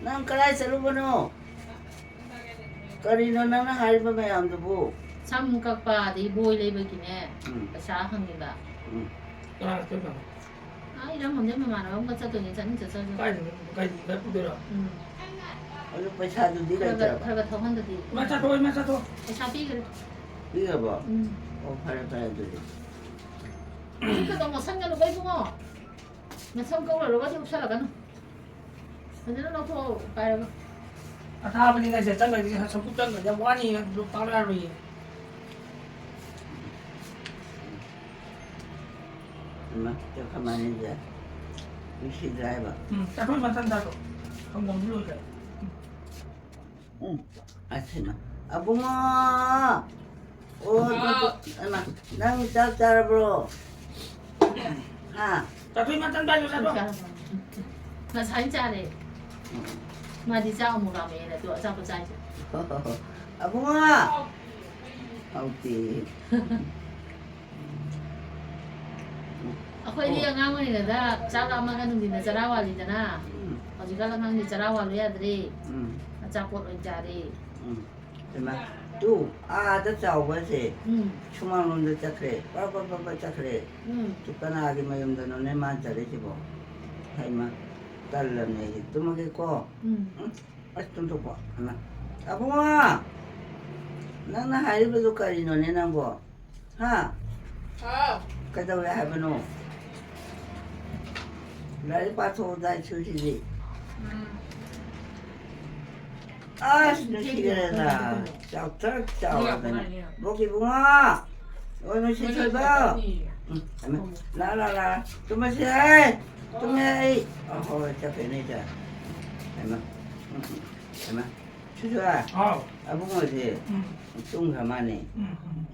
ꯅꯪ ꯀꯗꯥꯏ ꯆꯠꯂꯨꯕꯅꯣ? ꯀꯔꯤꯅꯣ ꯅꯪꯅ ꯍꯥꯏꯔꯤꯕ ꯃꯌꯥꯝꯗꯨꯕꯨ? ꯁꯝ ꯀꯛꯄ, ꯑꯗꯩ ꯕꯣꯏ ꯂꯩꯕꯒꯤꯅꯦ, ꯎꯝ꯫ ꯄꯩꯁꯥ ꯍꯪꯉꯤꯕ꯫ ꯎꯝ꯫ ꯀꯅꯥꯒ ꯆꯠꯇꯣꯏꯅꯣ? ꯑꯥ, ꯏꯔꯝ ꯍꯟꯗꯩ ꯃꯃꯥꯟꯅꯕ ꯑꯃꯒ ꯆꯠꯇꯣꯏꯅꯦ, ꯆꯠꯅꯤꯡ ꯆꯠꯆꯔꯁꯅꯨ꯫ ꯀꯥꯏꯗꯅꯣ? ꯀꯩ, ꯀꯩ ꯄꯨꯗꯣꯏꯔꯣ? ꯎꯝ꯫ ꯑꯗꯨ ꯄꯩꯁꯥꯗꯨꯗꯤ ꯈꯔ ꯈꯔ, ꯂꯩꯇ꯭ꯔꯕ? ꯈꯔ ꯈꯔ ꯊꯧꯍꯟꯗꯗꯤ꯫ ꯏꯃꯥ ꯆꯥꯊꯣꯛ, ꯏꯃꯥ ꯆꯥꯊꯣꯛ꯫ ꯄꯩꯁꯥ ꯄꯤꯈ꯭ꯔꯦ꯫ ꯄꯤꯈ꯭ꯔꯕꯣ? ꯎꯝ꯫ ꯑꯣ, ꯐꯔꯦ, ꯐꯔꯦ ꯑꯗꯨꯗꯤ꯫ ꯈꯨꯠꯀꯗꯣ ꯃꯣꯠꯁꯟꯒꯅꯨꯀꯣ ꯏꯕꯨꯡꯉꯣ꯫ ꯅꯁꯝ ꯀꯛꯎꯔꯒꯗꯤ ꯎꯞꯁꯜꯂꯛꯀꯅꯨ꯫ ꯐꯖꯅ ꯂꯧꯊꯣꯛꯑꯣ ꯄꯥꯏꯔꯒ꯫ ꯑꯊꯥꯕꯅꯤꯅ ꯁꯦ ꯆꯪꯈ꯭ꯔꯗꯤ ꯁꯝꯕꯨꯛ ꯆꯪꯈ꯭ꯔꯗꯤ ꯌꯥꯝ ꯋꯥꯅꯤ, ꯑꯗꯨ ꯄꯥꯛ ꯌꯥꯔꯣꯏꯌꯦ꯫ ꯏꯃꯥ, ꯆꯠꯈ꯭ꯔ ꯃꯥꯜꯂꯦ꯫ ꯅꯨꯡꯁꯤꯗ꯭ꯔꯥ ꯍꯥꯏꯕ? ꯎꯝ, ꯆꯠꯈ꯭ꯔ ꯃꯥꯜꯂꯦ꯫ ꯁꯪꯒꯣꯝꯁꯨ ꯂꯣꯏꯈ꯭ꯔꯦ꯫ ꯎꯝ, ꯑꯁꯤꯅ꯫ ꯑꯕꯨꯡꯉꯣ! ꯑꯣ, ꯍꯥꯎ꯫ ꯅꯪ ꯆꯥꯛ ꯆꯥꯔꯕ꯭ꯔꯣ? ꯍꯥ? ꯆꯥꯊꯣꯛ ꯏꯃꯥ, ꯇꯟ ꯄꯥꯏꯌꯨ, ꯆꯥꯊꯣꯛ꯫ ꯉꯁꯥꯏ ꯆꯥꯔꯦ꯫ ꯎꯝ꯫ ꯃꯥꯗꯤ ꯆꯥꯛ ꯑꯃꯨꯛ ꯂꯥꯝꯃꯛꯑꯦꯅ ꯑꯗꯨ ꯑꯆꯥꯄꯣꯠ ꯆꯥꯏꯁꯦ꯫ ꯑꯕꯨꯡꯉꯣ! ꯍꯥꯎꯇꯦ꯫ ꯑꯩꯈꯣꯏꯗꯤ ꯑꯣ꯫ ꯑꯉꯥꯡ ꯑꯣꯏꯔꯤꯉꯩꯗ ꯆꯥꯛ ꯂꯥꯝꯃꯒ ꯅꯨꯡꯊꯤꯟꯗ ꯆꯔꯥ ꯋꯥꯜꯂꯤꯗꯅ꯫ ꯎꯝ꯫ ꯍꯧꯖꯤꯛꯀꯥꯟ ꯑꯉꯥꯡꯗꯤ ꯆꯔꯥ ꯋꯥꯜꯂꯨ ꯌꯥꯗ꯭ꯔꯦ꯫ ꯎꯝ꯫ ꯑꯆꯥꯄꯣꯠ ꯑꯣꯏꯅ ꯆꯥꯔꯦ꯫ ꯎꯝ꯫ ꯍꯩꯃꯥ, ꯇꯨ, ꯑꯥꯗ ꯆꯥꯎꯕꯁꯦ ꯎꯝ꯫ ꯁꯨꯃꯥꯡꯂꯣꯝꯗ ꯆꯠꯈ꯭ꯔꯦ, ꯄ꯭ꯔꯞ, ꯄ꯭ꯔꯞ, ꯄ꯭ꯔꯞ, ꯄ꯭ꯔꯞ ꯆꯠꯈ꯭ꯔꯦ꯫ ꯎꯝ꯫ ꯇꯨ ꯀꯅꯥꯒꯤ ꯃꯌꯨꯝꯗꯅꯣꯅꯦ ꯃꯥꯅ ꯆꯠꯂꯤꯁꯤꯕꯣ? ꯍꯩꯃꯥ, ꯇꯜꯂꯕꯅꯦ ꯑꯩꯗꯤ꯫ ꯇꯨꯝꯃꯒꯦꯀꯣ꯫ ꯎꯝ꯫ ꯎꯝ, ꯑꯁ, ꯇꯨꯝꯊꯣꯛꯄ꯫ ꯍꯩꯃꯥ꯫ ꯑꯕꯨꯡꯉꯣ! ꯅꯪꯅ ꯍꯥꯏꯔꯤꯕꯗꯨ ꯀꯔꯤꯅꯣꯅꯦ ꯅꯪꯕꯣ? ꯍꯥ? ꯍꯥꯎ꯫ ꯀꯩꯗꯧꯔꯦ ꯍꯥꯏꯕꯅꯣ? ꯂꯥꯏꯔꯤꯛ ꯄꯥꯊꯣꯛꯑꯣ ꯗꯥꯏ ꯁꯨꯁꯤꯗꯤ꯫ ꯎꯝ꯫ ꯑꯁ, ꯅꯨꯡꯁꯤꯈ꯭ꯔꯦꯗ꯫ ꯆꯥꯎꯊꯛ ꯆꯥꯎꯔꯗꯅ꯫ ꯕꯣꯛ ꯏꯕꯨꯡꯉꯣ! ꯑꯣ, ꯅꯨꯡꯁꯤ ꯊꯣꯏꯕ! ꯎꯝ, ꯂꯥ, ꯂꯥ, ꯂꯥ꯫ ꯇꯨꯝꯃꯁꯤ ꯍꯥꯏ! ꯇꯨꯝꯃꯦ ꯑꯩ! ꯑ, ꯍꯣꯏ, ꯍꯣꯏ, ꯆꯠꯈ꯭ꯔꯦꯅꯦ, ꯏꯆꯥ꯫ ꯍꯩꯃꯥ꯫ ꯎꯝ, ꯎꯝ, ꯍꯩꯃꯥ꯫ ꯁꯨꯁꯤꯔꯥ? ꯍꯥꯎ꯫ ꯑꯕꯨꯡꯉꯣꯁꯦ ꯎꯝ꯫ ꯇꯨꯝꯈ꯭ꯔ ꯃꯥꯅꯦ꯫ ꯎꯝ, ꯎꯝ꯫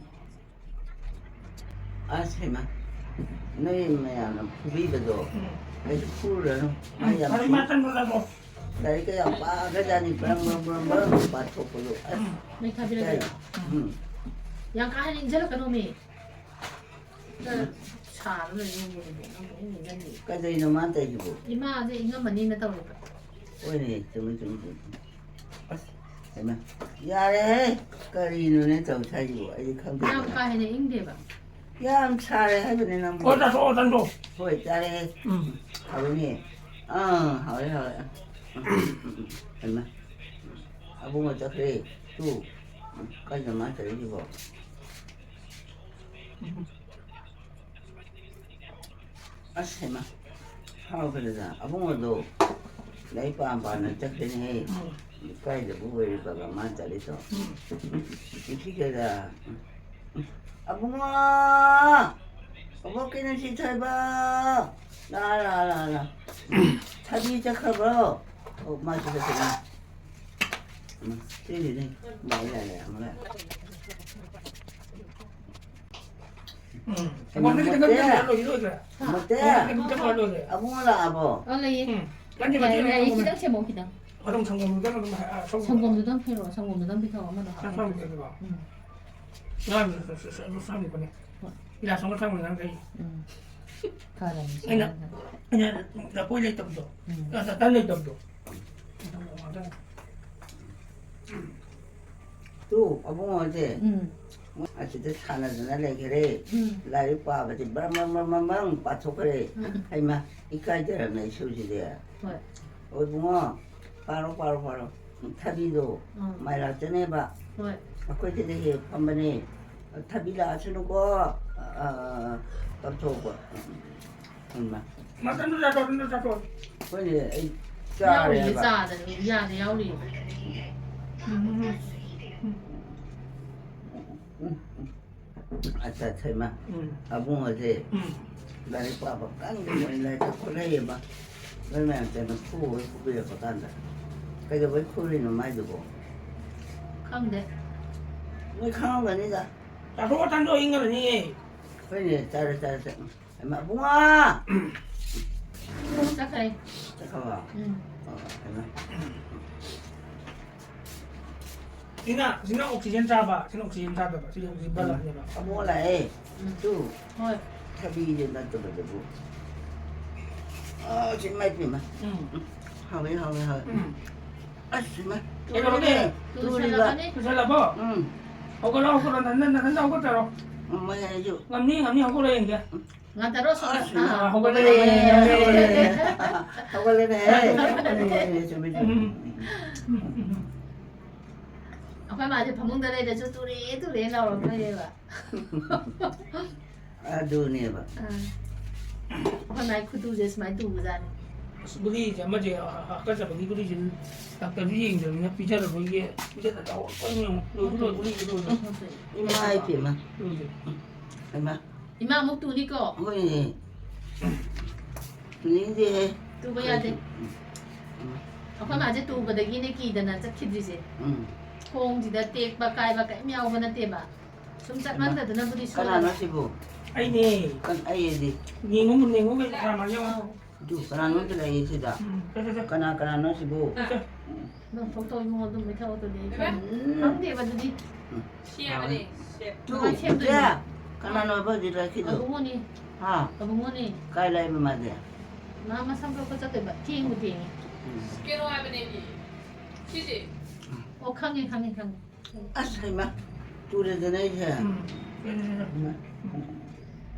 ꯑꯁ, ꯍꯩꯃꯥ, ꯅꯣꯏ ꯃꯌꯥꯝꯅ ꯐꯨꯕꯤꯕꯗꯣ ꯎꯝ꯫ ꯑꯩꯁꯨ ꯐꯨꯔꯨꯔꯅꯨ꯫ ꯃꯥ ꯎꯝ, ꯌꯥꯝ ꯐꯔꯦ, ꯁꯤ-, ꯃꯥ ꯆꯪꯈ꯭ꯔꯣ, ꯆꯪꯈ꯭ꯔꯣ꯫ ꯂꯥꯏꯔꯤꯛꯀ ꯌꯥꯝ ꯄꯥꯈ꯭ꯔꯖꯥꯠꯅꯤ, ꯕ꯭ꯔꯪ, ꯕ꯭ꯔꯪ, ꯕ꯭ꯔꯪ, ꯕ꯭ꯔꯪ ꯄꯥꯊꯣꯛꯄꯗꯣ꯫ ꯑꯁ, ꯃꯩ ꯊꯥꯕꯤꯔꯒꯦ꯫ ꯏꯀꯥꯏ꯫ ꯎꯝ꯫ ꯌꯥꯝ ꯀꯥ ꯍꯦꯟꯅ ꯏꯟꯖꯜꯂꯛꯀꯅꯣꯃꯤ꯫ ꯈꯔ ꯁꯥꯔ ꯂꯩ ꯅꯪꯕꯨ, ꯅꯪꯕꯨ ꯑꯩꯅ ꯏꯟꯖꯜꯂꯤ꯫ ꯀꯩꯗꯧꯔꯤꯅꯣ ꯃꯥ ꯇꯧꯔꯤꯁꯤꯕꯣ? ꯏꯃꯥꯁꯦ ꯏꯪꯉꯝꯃꯅꯤꯅ ꯇꯧꯔꯤꯕ꯫ ꯍꯣꯏꯅꯦ, ꯆꯨꯝꯃꯤ, ꯆꯨꯝꯃꯤ, ꯆꯨꯝꯃꯤ꯫ ꯑꯁ, ꯍꯩꯃꯥ, ꯌꯥꯔꯦꯍꯦ! ꯀꯔꯤꯅꯣꯅꯦ ꯇꯧ ꯁꯥꯏꯁꯤꯕꯣ? ꯑꯩꯗꯤ ꯈꯪꯗꯦ꯫ ꯌꯥꯝ ꯀꯥ ꯍꯦꯟꯅ ꯏꯪꯗꯦꯕ꯫ ꯌꯥꯝ ꯁꯥꯔꯦ ꯍꯥꯏꯕꯅꯦ ꯅꯪꯕꯨ꯫ ꯑꯣ, ꯆꯥꯊꯣꯛꯑꯣ, ꯆꯥꯊꯣꯛꯑꯣ꯫ ꯍꯣꯏ, ꯆꯥꯔꯦꯍꯦ꯫ ꯎꯝ꯫ ꯍꯥꯎꯋꯤꯅꯦ꯫ ꯑꯥ, ꯍꯥꯎꯋꯦ, ꯍꯥꯎꯋꯦ꯫ ꯎꯝ, ꯎꯝ, ꯎꯝ, ꯎꯝ꯫ ꯍꯩꯃꯥ꯫ ꯑꯕꯨꯡꯉꯣ ꯆꯠꯈ꯭ꯔꯦ꯫ ꯇꯨ, ꯀꯩꯅꯣ ꯃꯥ ꯇꯧꯔꯤꯁꯤꯕꯣ? ꯑꯁ, ꯍꯩꯃꯥ, ꯍꯥꯎꯈ꯭ꯔꯦꯗ꯫ ꯑꯕꯨꯡꯉꯣꯗꯣ ꯂꯥꯏꯔꯤꯛ ꯄꯥꯝ ꯄꯥꯝꯅ ꯆꯠꯈ꯭ꯔꯦꯅꯦꯍꯦ꯫ ꯀꯥꯏꯗꯕꯨ ꯑꯣꯏꯔꯤꯕꯒ ꯃꯥ ꯆꯠꯂꯤꯗꯣ? ꯅꯨꯄꯤ ꯀꯩꯗ? ꯑꯕꯨꯡꯉꯣ! ꯑꯕꯣꯛꯀꯤ ꯅꯨꯡꯁꯤ ꯊꯣꯏꯕ! ꯂꯥ, ꯂꯥ, ꯂꯥ, ꯂꯥ꯫ ꯊꯕꯤ ꯆꯠꯈ꯭ꯔꯕ꯭ꯔꯣ? ꯑꯣ, ꯃꯥ ꯁꯤꯗ ꯊꯣꯛꯏ꯫ ꯎꯝ, ꯁꯤꯁꯤꯅꯤ꯫ ꯂꯥꯛꯑꯦ, ꯂꯥꯛꯑꯦ, ꯂꯥꯛꯑꯦ, ꯑꯃ ꯂꯥꯛꯑꯦ꯫ ꯎꯝ꯫ ꯀꯩꯅꯣ, ꯑꯩꯉꯣꯟꯗꯒꯤ ꯈꯤꯇꯪ ꯃꯣꯇꯦ꯫ ꯆꯠꯈ꯭ꯔ ꯂꯣꯏꯔꯦ, ꯂꯣꯏꯈ꯭ꯔꯦ꯫ ꯃꯣꯇꯦ꯫ ꯑꯩꯉꯣꯟꯗꯒꯤ ꯈꯤꯇꯪ ꯆꯠꯈ꯭ꯔ ꯂꯣꯏꯔꯦ꯫ ꯑꯕꯨꯡꯉꯣ ꯂꯥꯛꯑꯕꯣ? ꯑꯣ, ꯂꯩꯌꯦ꯫ ꯎꯝ꯫ ꯅꯪꯒꯤ ꯌꯥꯏ, ꯃꯇꯦꯡ ꯌꯥꯏ, ꯑꯩꯉꯣꯟꯗ ꯈꯤꯇꯪ ꯁꯦꯝꯃꯣ, ꯈꯤꯇꯪ꯫ ꯑꯗꯨꯝ ꯁꯪꯒꯣꯝꯗꯨꯗꯪ ꯑꯗꯨꯝ ꯍꯥꯏ-, ꯑ, ꯁꯪꯒꯣꯝ-, ꯁꯪꯒꯣꯝꯗꯨꯗꯪ ꯄꯤꯔꯛꯑꯣ, ꯁꯪꯒꯣꯝꯗꯨꯗꯪ ꯄꯤꯊꯛꯑꯣ, ꯑꯃꯗꯣ ꯅꯪ ꯍꯥꯞꯄꯣ꯫ ꯁꯪꯒꯣꯝꯗꯨꯗꯪ ꯄꯤꯔꯛꯑꯣ꯫ ꯎꯝ꯫ ꯉꯔꯥꯡ ꯁ-, ꯁ-, ꯁ-, ꯑꯗꯨ ꯁꯪꯉꯤꯕꯅꯦ꯫ ꯍꯣꯏ꯫ ꯒꯤꯂꯥꯁ ꯑꯃ ꯊꯝꯃꯦ ꯅꯪ ꯀꯩ? ꯎꯝ꯫ ꯐꯔꯕꯅꯤ, ꯑꯩꯅ, ꯁꯪꯉꯒ꯫ ꯑꯩꯅ ꯂꯐꯣꯏ ꯂꯩꯇꯕꯗꯣ꯫ ꯎꯝ꯫ ꯑ, ꯇꯟ ꯂꯩꯇꯕꯗꯣ꯫ ꯇꯨ, ꯑꯕꯨꯡꯉꯣꯁꯦ ꯎꯝ꯫ ꯑꯁꯤꯗ ꯁꯥꯟꯅꯗꯅ ꯂꯩꯈꯔꯦ꯫ ꯎꯝ꯫ ꯂꯥꯏꯔꯤꯛ ꯄꯥꯕꯁꯦ ꯕ꯭ꯔꯪ, ꯕ꯭ꯔꯪ, ꯕ꯭ꯔꯪ, ꯕ꯭ꯔꯪ, ꯕ꯭ꯔꯪ ꯄꯥꯊꯣꯛꯈ꯭ꯔꯦ꯫ ꯎꯝ꯫ ꯍꯩꯃꯥ, ꯏꯀꯥꯏꯖꯔꯝꯅꯦ ꯏꯁꯨꯁꯤꯗꯤ꯫ ꯍꯣꯏ꯫ ꯑꯣ, ꯏꯕꯨꯡꯉꯣ, ꯄꯥꯔꯣ, ꯄꯥꯔꯣ, ꯄꯥꯔꯣ꯫ ꯊꯕꯤꯗꯣ ꯎꯝ꯫ ꯃꯥꯏꯔꯥꯛꯇꯅꯦꯕ꯫ ꯍꯣꯏ꯫ ꯑꯩꯈꯣꯏ ꯁꯤꯗ ꯍꯦꯛ ꯐꯝꯕꯅꯦ꯫ ꯊꯕꯤ ꯂꯥꯛꯑꯁꯅꯨꯀꯣ꯫ ꯑ, ꯀꯞꯊꯣꯛꯄ꯫ ꯍꯩꯃꯥ꯫ ꯃꯇꯟꯗꯨ ꯆꯥꯊꯣꯛ, ꯑꯗꯨꯝꯗꯨ ꯆꯥꯊꯣꯛ꯫ ꯍꯣꯏꯅꯦ, ꯑꯩ ꯌꯥꯎꯔꯤꯌꯦ, ꯆꯥꯔꯦꯕ꯫ ꯆꯥꯗꯅ, ꯌꯥꯗ ꯌꯥꯎꯔꯤꯌꯦ꯫ ꯎꯝ, ꯎꯝ, ꯎꯝ꯫ ꯎꯝ, ꯎꯝ꯫ ꯑꯠꯆꯥ, ꯑꯠꯆꯥ, ꯏꯃꯥ꯫ ꯎꯝ꯫ ꯑꯕꯨꯡꯉꯣꯁꯦ ꯎꯝ꯫ ꯂꯥꯏꯔꯤꯛ ꯄꯥꯕ ꯀꯟꯅ ꯂꯥꯏꯔꯤꯛ ꯈꯣꯠꯂꯛꯏꯕ꯫ ꯅꯣꯏ ꯃꯌꯥꯝ ꯆꯪꯉ ꯐꯨꯕꯩ ꯐꯨꯕꯤꯔꯛꯄ ꯀꯥꯟꯗ꯫ ꯀꯩꯗꯧꯕꯩ ꯐꯨꯔꯤꯅꯣ ꯃꯥꯏꯗꯨꯕꯣ? ꯈꯪꯗꯦ꯫ ꯅꯣꯏ ꯈꯪꯉꯝꯒꯅꯤꯗ꯫ ꯆꯥꯊꯣꯛꯑꯣ, ꯆꯥꯊꯣꯛꯑꯣ, ꯏꯪꯉꯔꯅꯤꯌꯦ꯫ ꯍꯣꯏꯅꯦ, ꯆꯥꯔꯦ, ꯆꯥꯔꯦ, ꯆꯥꯔꯦ꯫ ꯍꯩꯃꯥ, ꯏꯕꯨꯡꯉꯣ! ꯆꯠꯈ꯭ꯔꯦ꯫ ꯆꯠꯈ꯭ꯔꯕ? ꯎꯝ꯫ ꯑꯣ, ꯍꯩꯃꯥ꯫ ꯁꯤꯅ, ꯁꯤꯅ oxygen ꯆꯥꯕ, ꯁꯤꯅ oxygen ꯆꯥꯗꯕ, ꯁꯤꯅ oxygen ꯕꯜꯕꯅꯦꯕ꯫ ꯑꯃꯨꯛ ꯂꯥꯛꯑꯦ꯫ ꯎꯝ꯫ ꯇꯨ꯫ ꯍꯣꯏ꯫ ꯊꯕꯤꯁꯦ ꯅꯠꯇꯕꯗꯕꯨ꯫ ꯑꯥ, ꯁꯤ ꯏꯃꯥꯏ ꯄꯦꯝꯃ꯫ ꯎꯝ꯫ ꯍꯥꯎꯋꯦ, ꯍꯥꯎꯋꯦ, ꯍꯥꯎꯋꯦ꯫ ꯎꯝ꯫ ꯑꯁ, ꯏꯃꯥ꯫ ꯀꯩꯗꯧꯔꯒꯦ? ꯇꯨꯔꯤꯕ꯫ ꯂꯣꯏꯁꯜꯂꯕꯅꯤ? ꯂꯣꯏꯁꯜꯂꯕꯣ? ꯎꯝ꯫ ꯍꯧꯒꯠꯂꯣ, ꯍꯧꯒꯠꯂꯣ, ꯅꯊꯟ, ꯅꯊꯟꯗ ꯍꯧꯒꯠꯆꯔꯣ꯫ ꯎꯝ, ꯃꯣꯏ ꯍꯥꯏꯁꯨ꯫ ꯉꯝꯅꯤ, ꯉꯝꯅꯤ, ꯍꯧꯒꯠꯂꯣ ꯌꯦꯡꯒꯦ꯫ ꯉꯟꯊꯔꯣ, ꯁꯣꯝꯗ꯫ ꯑꯁ, ꯑꯥ, ꯍꯧꯒꯠꯂꯦ, ꯍꯧꯒꯠꯂꯦ꯫ ꯍꯧꯒꯠꯂꯦ꯫ ꯍꯧꯒꯠꯂꯦꯅꯦ꯫ ꯍꯦ, ꯆꯨꯝꯃꯦ, ꯆꯨꯝꯃꯦ꯫ ꯎꯝ, ꯎꯝ, ꯎꯝ, ꯎꯝ꯫ ꯑꯩꯈꯣꯏ ꯃꯥꯁꯦ ꯐꯃꯨꯡꯗ ꯂꯩꯔꯁꯨ ꯇꯨꯔꯦ ꯇꯨꯔꯦ ꯂꯥꯎꯔꯛꯇꯣꯏꯅꯦꯕ꯫ ꯑꯗꯨꯅꯦꯕ꯫ ꯑꯥ꯫ ꯑꯩꯈꯣꯏ ꯃꯥꯏ ꯈꯨꯇꯨꯁꯦ ꯁꯨꯃꯥꯏꯅ ꯇꯨꯕꯖꯥꯠꯅꯤ꯫ ꯑꯁ, ꯒꯨꯂꯤꯁꯦ ꯑꯃꯁꯦ ꯍꯥꯀꯠꯆꯕꯒꯤ ꯒꯨꯂꯤꯁꯦ ꯗꯥꯛꯇꯔꯁꯨ ꯌꯦꯡꯗꯕꯅꯤꯅ ꯄꯤꯖꯔꯕꯒꯤ ꯄꯤꯖꯗ ꯆꯥꯎꯔꯛꯄꯅꯤ ꯌꯦꯡꯉꯨ꯫ ꯂꯣꯏꯁꯨ ꯂꯣꯏ ꯒꯨꯂꯤꯁꯦ ꯂꯣꯏꯁꯨ꯫ ꯏꯃꯥ ꯏꯄꯦꯝꯃ꯫ ꯂꯣꯏꯁꯦ꯫ ꯏꯃꯥ꯫ ꯏꯃꯥ ꯑꯃꯨꯛ ꯇꯨꯅꯤꯀꯣ꯫ ꯍꯣꯏꯅꯦ꯫ ꯇꯨꯅꯤꯡꯗꯦꯍꯦ꯫ ꯇꯨꯕ ꯌꯥꯗꯦ꯫ ꯎꯝ꯫ ꯑꯩꯈꯣꯏ ꯃꯥꯁꯦ ꯇꯨꯕꯗꯒꯤꯅꯦ ꯀꯤꯗꯅ ꯆꯠꯈꯤꯗ꯭ꯔꯤꯁꯦ꯫ ꯎꯝ꯫ ꯈꯣꯡꯁꯤꯗ ꯇꯦꯛꯄ ꯀꯥꯏꯕ ꯀꯔꯤꯝ ꯌꯥꯎꯕ ꯅꯠꯇꯦꯕ꯫ ꯁꯨꯝ ꯆꯠꯃꯟꯗꯗꯅꯕꯨꯗꯤ ꯁꯣꯏ꯫ ꯀꯅꯥꯅꯣ ꯁꯤꯕꯨ? ꯑꯩꯅꯦ꯫ ꯀꯟ-, ꯑꯩꯗꯤ꯫ ꯌꯦꯡꯉꯨ ꯌꯦꯡꯉꯨ ꯀꯩ ꯀꯅꯥ ꯃꯥꯜꯂꯤ ꯌꯦꯡꯉꯣ꯫ ꯑꯗꯨ ꯀꯅꯥꯅꯣꯝꯇ ꯂꯩꯌꯦ ꯁꯤꯗ꯫ ꯎꯝ, ꯆꯠ, ꯆꯠ, ꯆꯠ꯫ ꯀꯅꯥ ꯀꯅꯥꯅꯣ ꯁꯤꯕꯨ? ꯆꯠ, ꯆꯠ꯫ ꯅꯪ ꯊꯣꯛ ꯇꯧ ꯏꯕꯨꯡꯉꯣ ꯑꯗꯨꯝꯕꯩ ꯊꯕꯛꯇꯨꯗꯤ ꯑꯩ ꯎꯝ꯫ ꯈꯪꯗꯦꯕ ꯑꯗꯨꯗꯤ꯫ ꯇꯨ, ꯀꯃꯥꯏꯅ ꯁꯦꯝꯗꯣꯏꯅꯣ? ꯏꯆꯦ, ꯀꯅꯥꯅꯣ ꯍꯥꯏꯕ ꯍꯧꯖꯤꯛ ꯂꯥꯛꯈꯤꯗꯣ? ꯑꯕꯨꯡꯉꯣꯅꯤ꯫ ꯍꯥ? ꯑꯕꯨꯡꯉꯣꯅꯤ꯫ ꯀꯥꯏ ꯂꯩꯕ ꯃꯥꯗꯤ? ꯃꯥ ꯃꯁꯝ ꯀꯛꯄ ꯆꯠꯇꯣꯏꯕ꯫ ꯊꯦꯡꯕꯨ ꯊꯦꯡꯉꯦ꯫ ꯎꯝ꯫ ꯀꯩꯅꯣ ꯍꯥꯏꯕꯅꯦ ꯑꯩꯗꯤ꯫ ꯁꯤꯁꯦ꯫ ꯑꯣ ꯈꯪꯉꯦ ꯈꯪꯉꯦ ꯈꯪꯉꯦ꯫ ꯑꯁ ꯍꯩꯃ, ꯇꯨꯔꯦꯗꯅ ꯑꯩꯁꯦ꯫ ꯎꯝ, ꯆꯠ, ꯆꯠ, ꯆꯠ꯫ ꯎꯝ,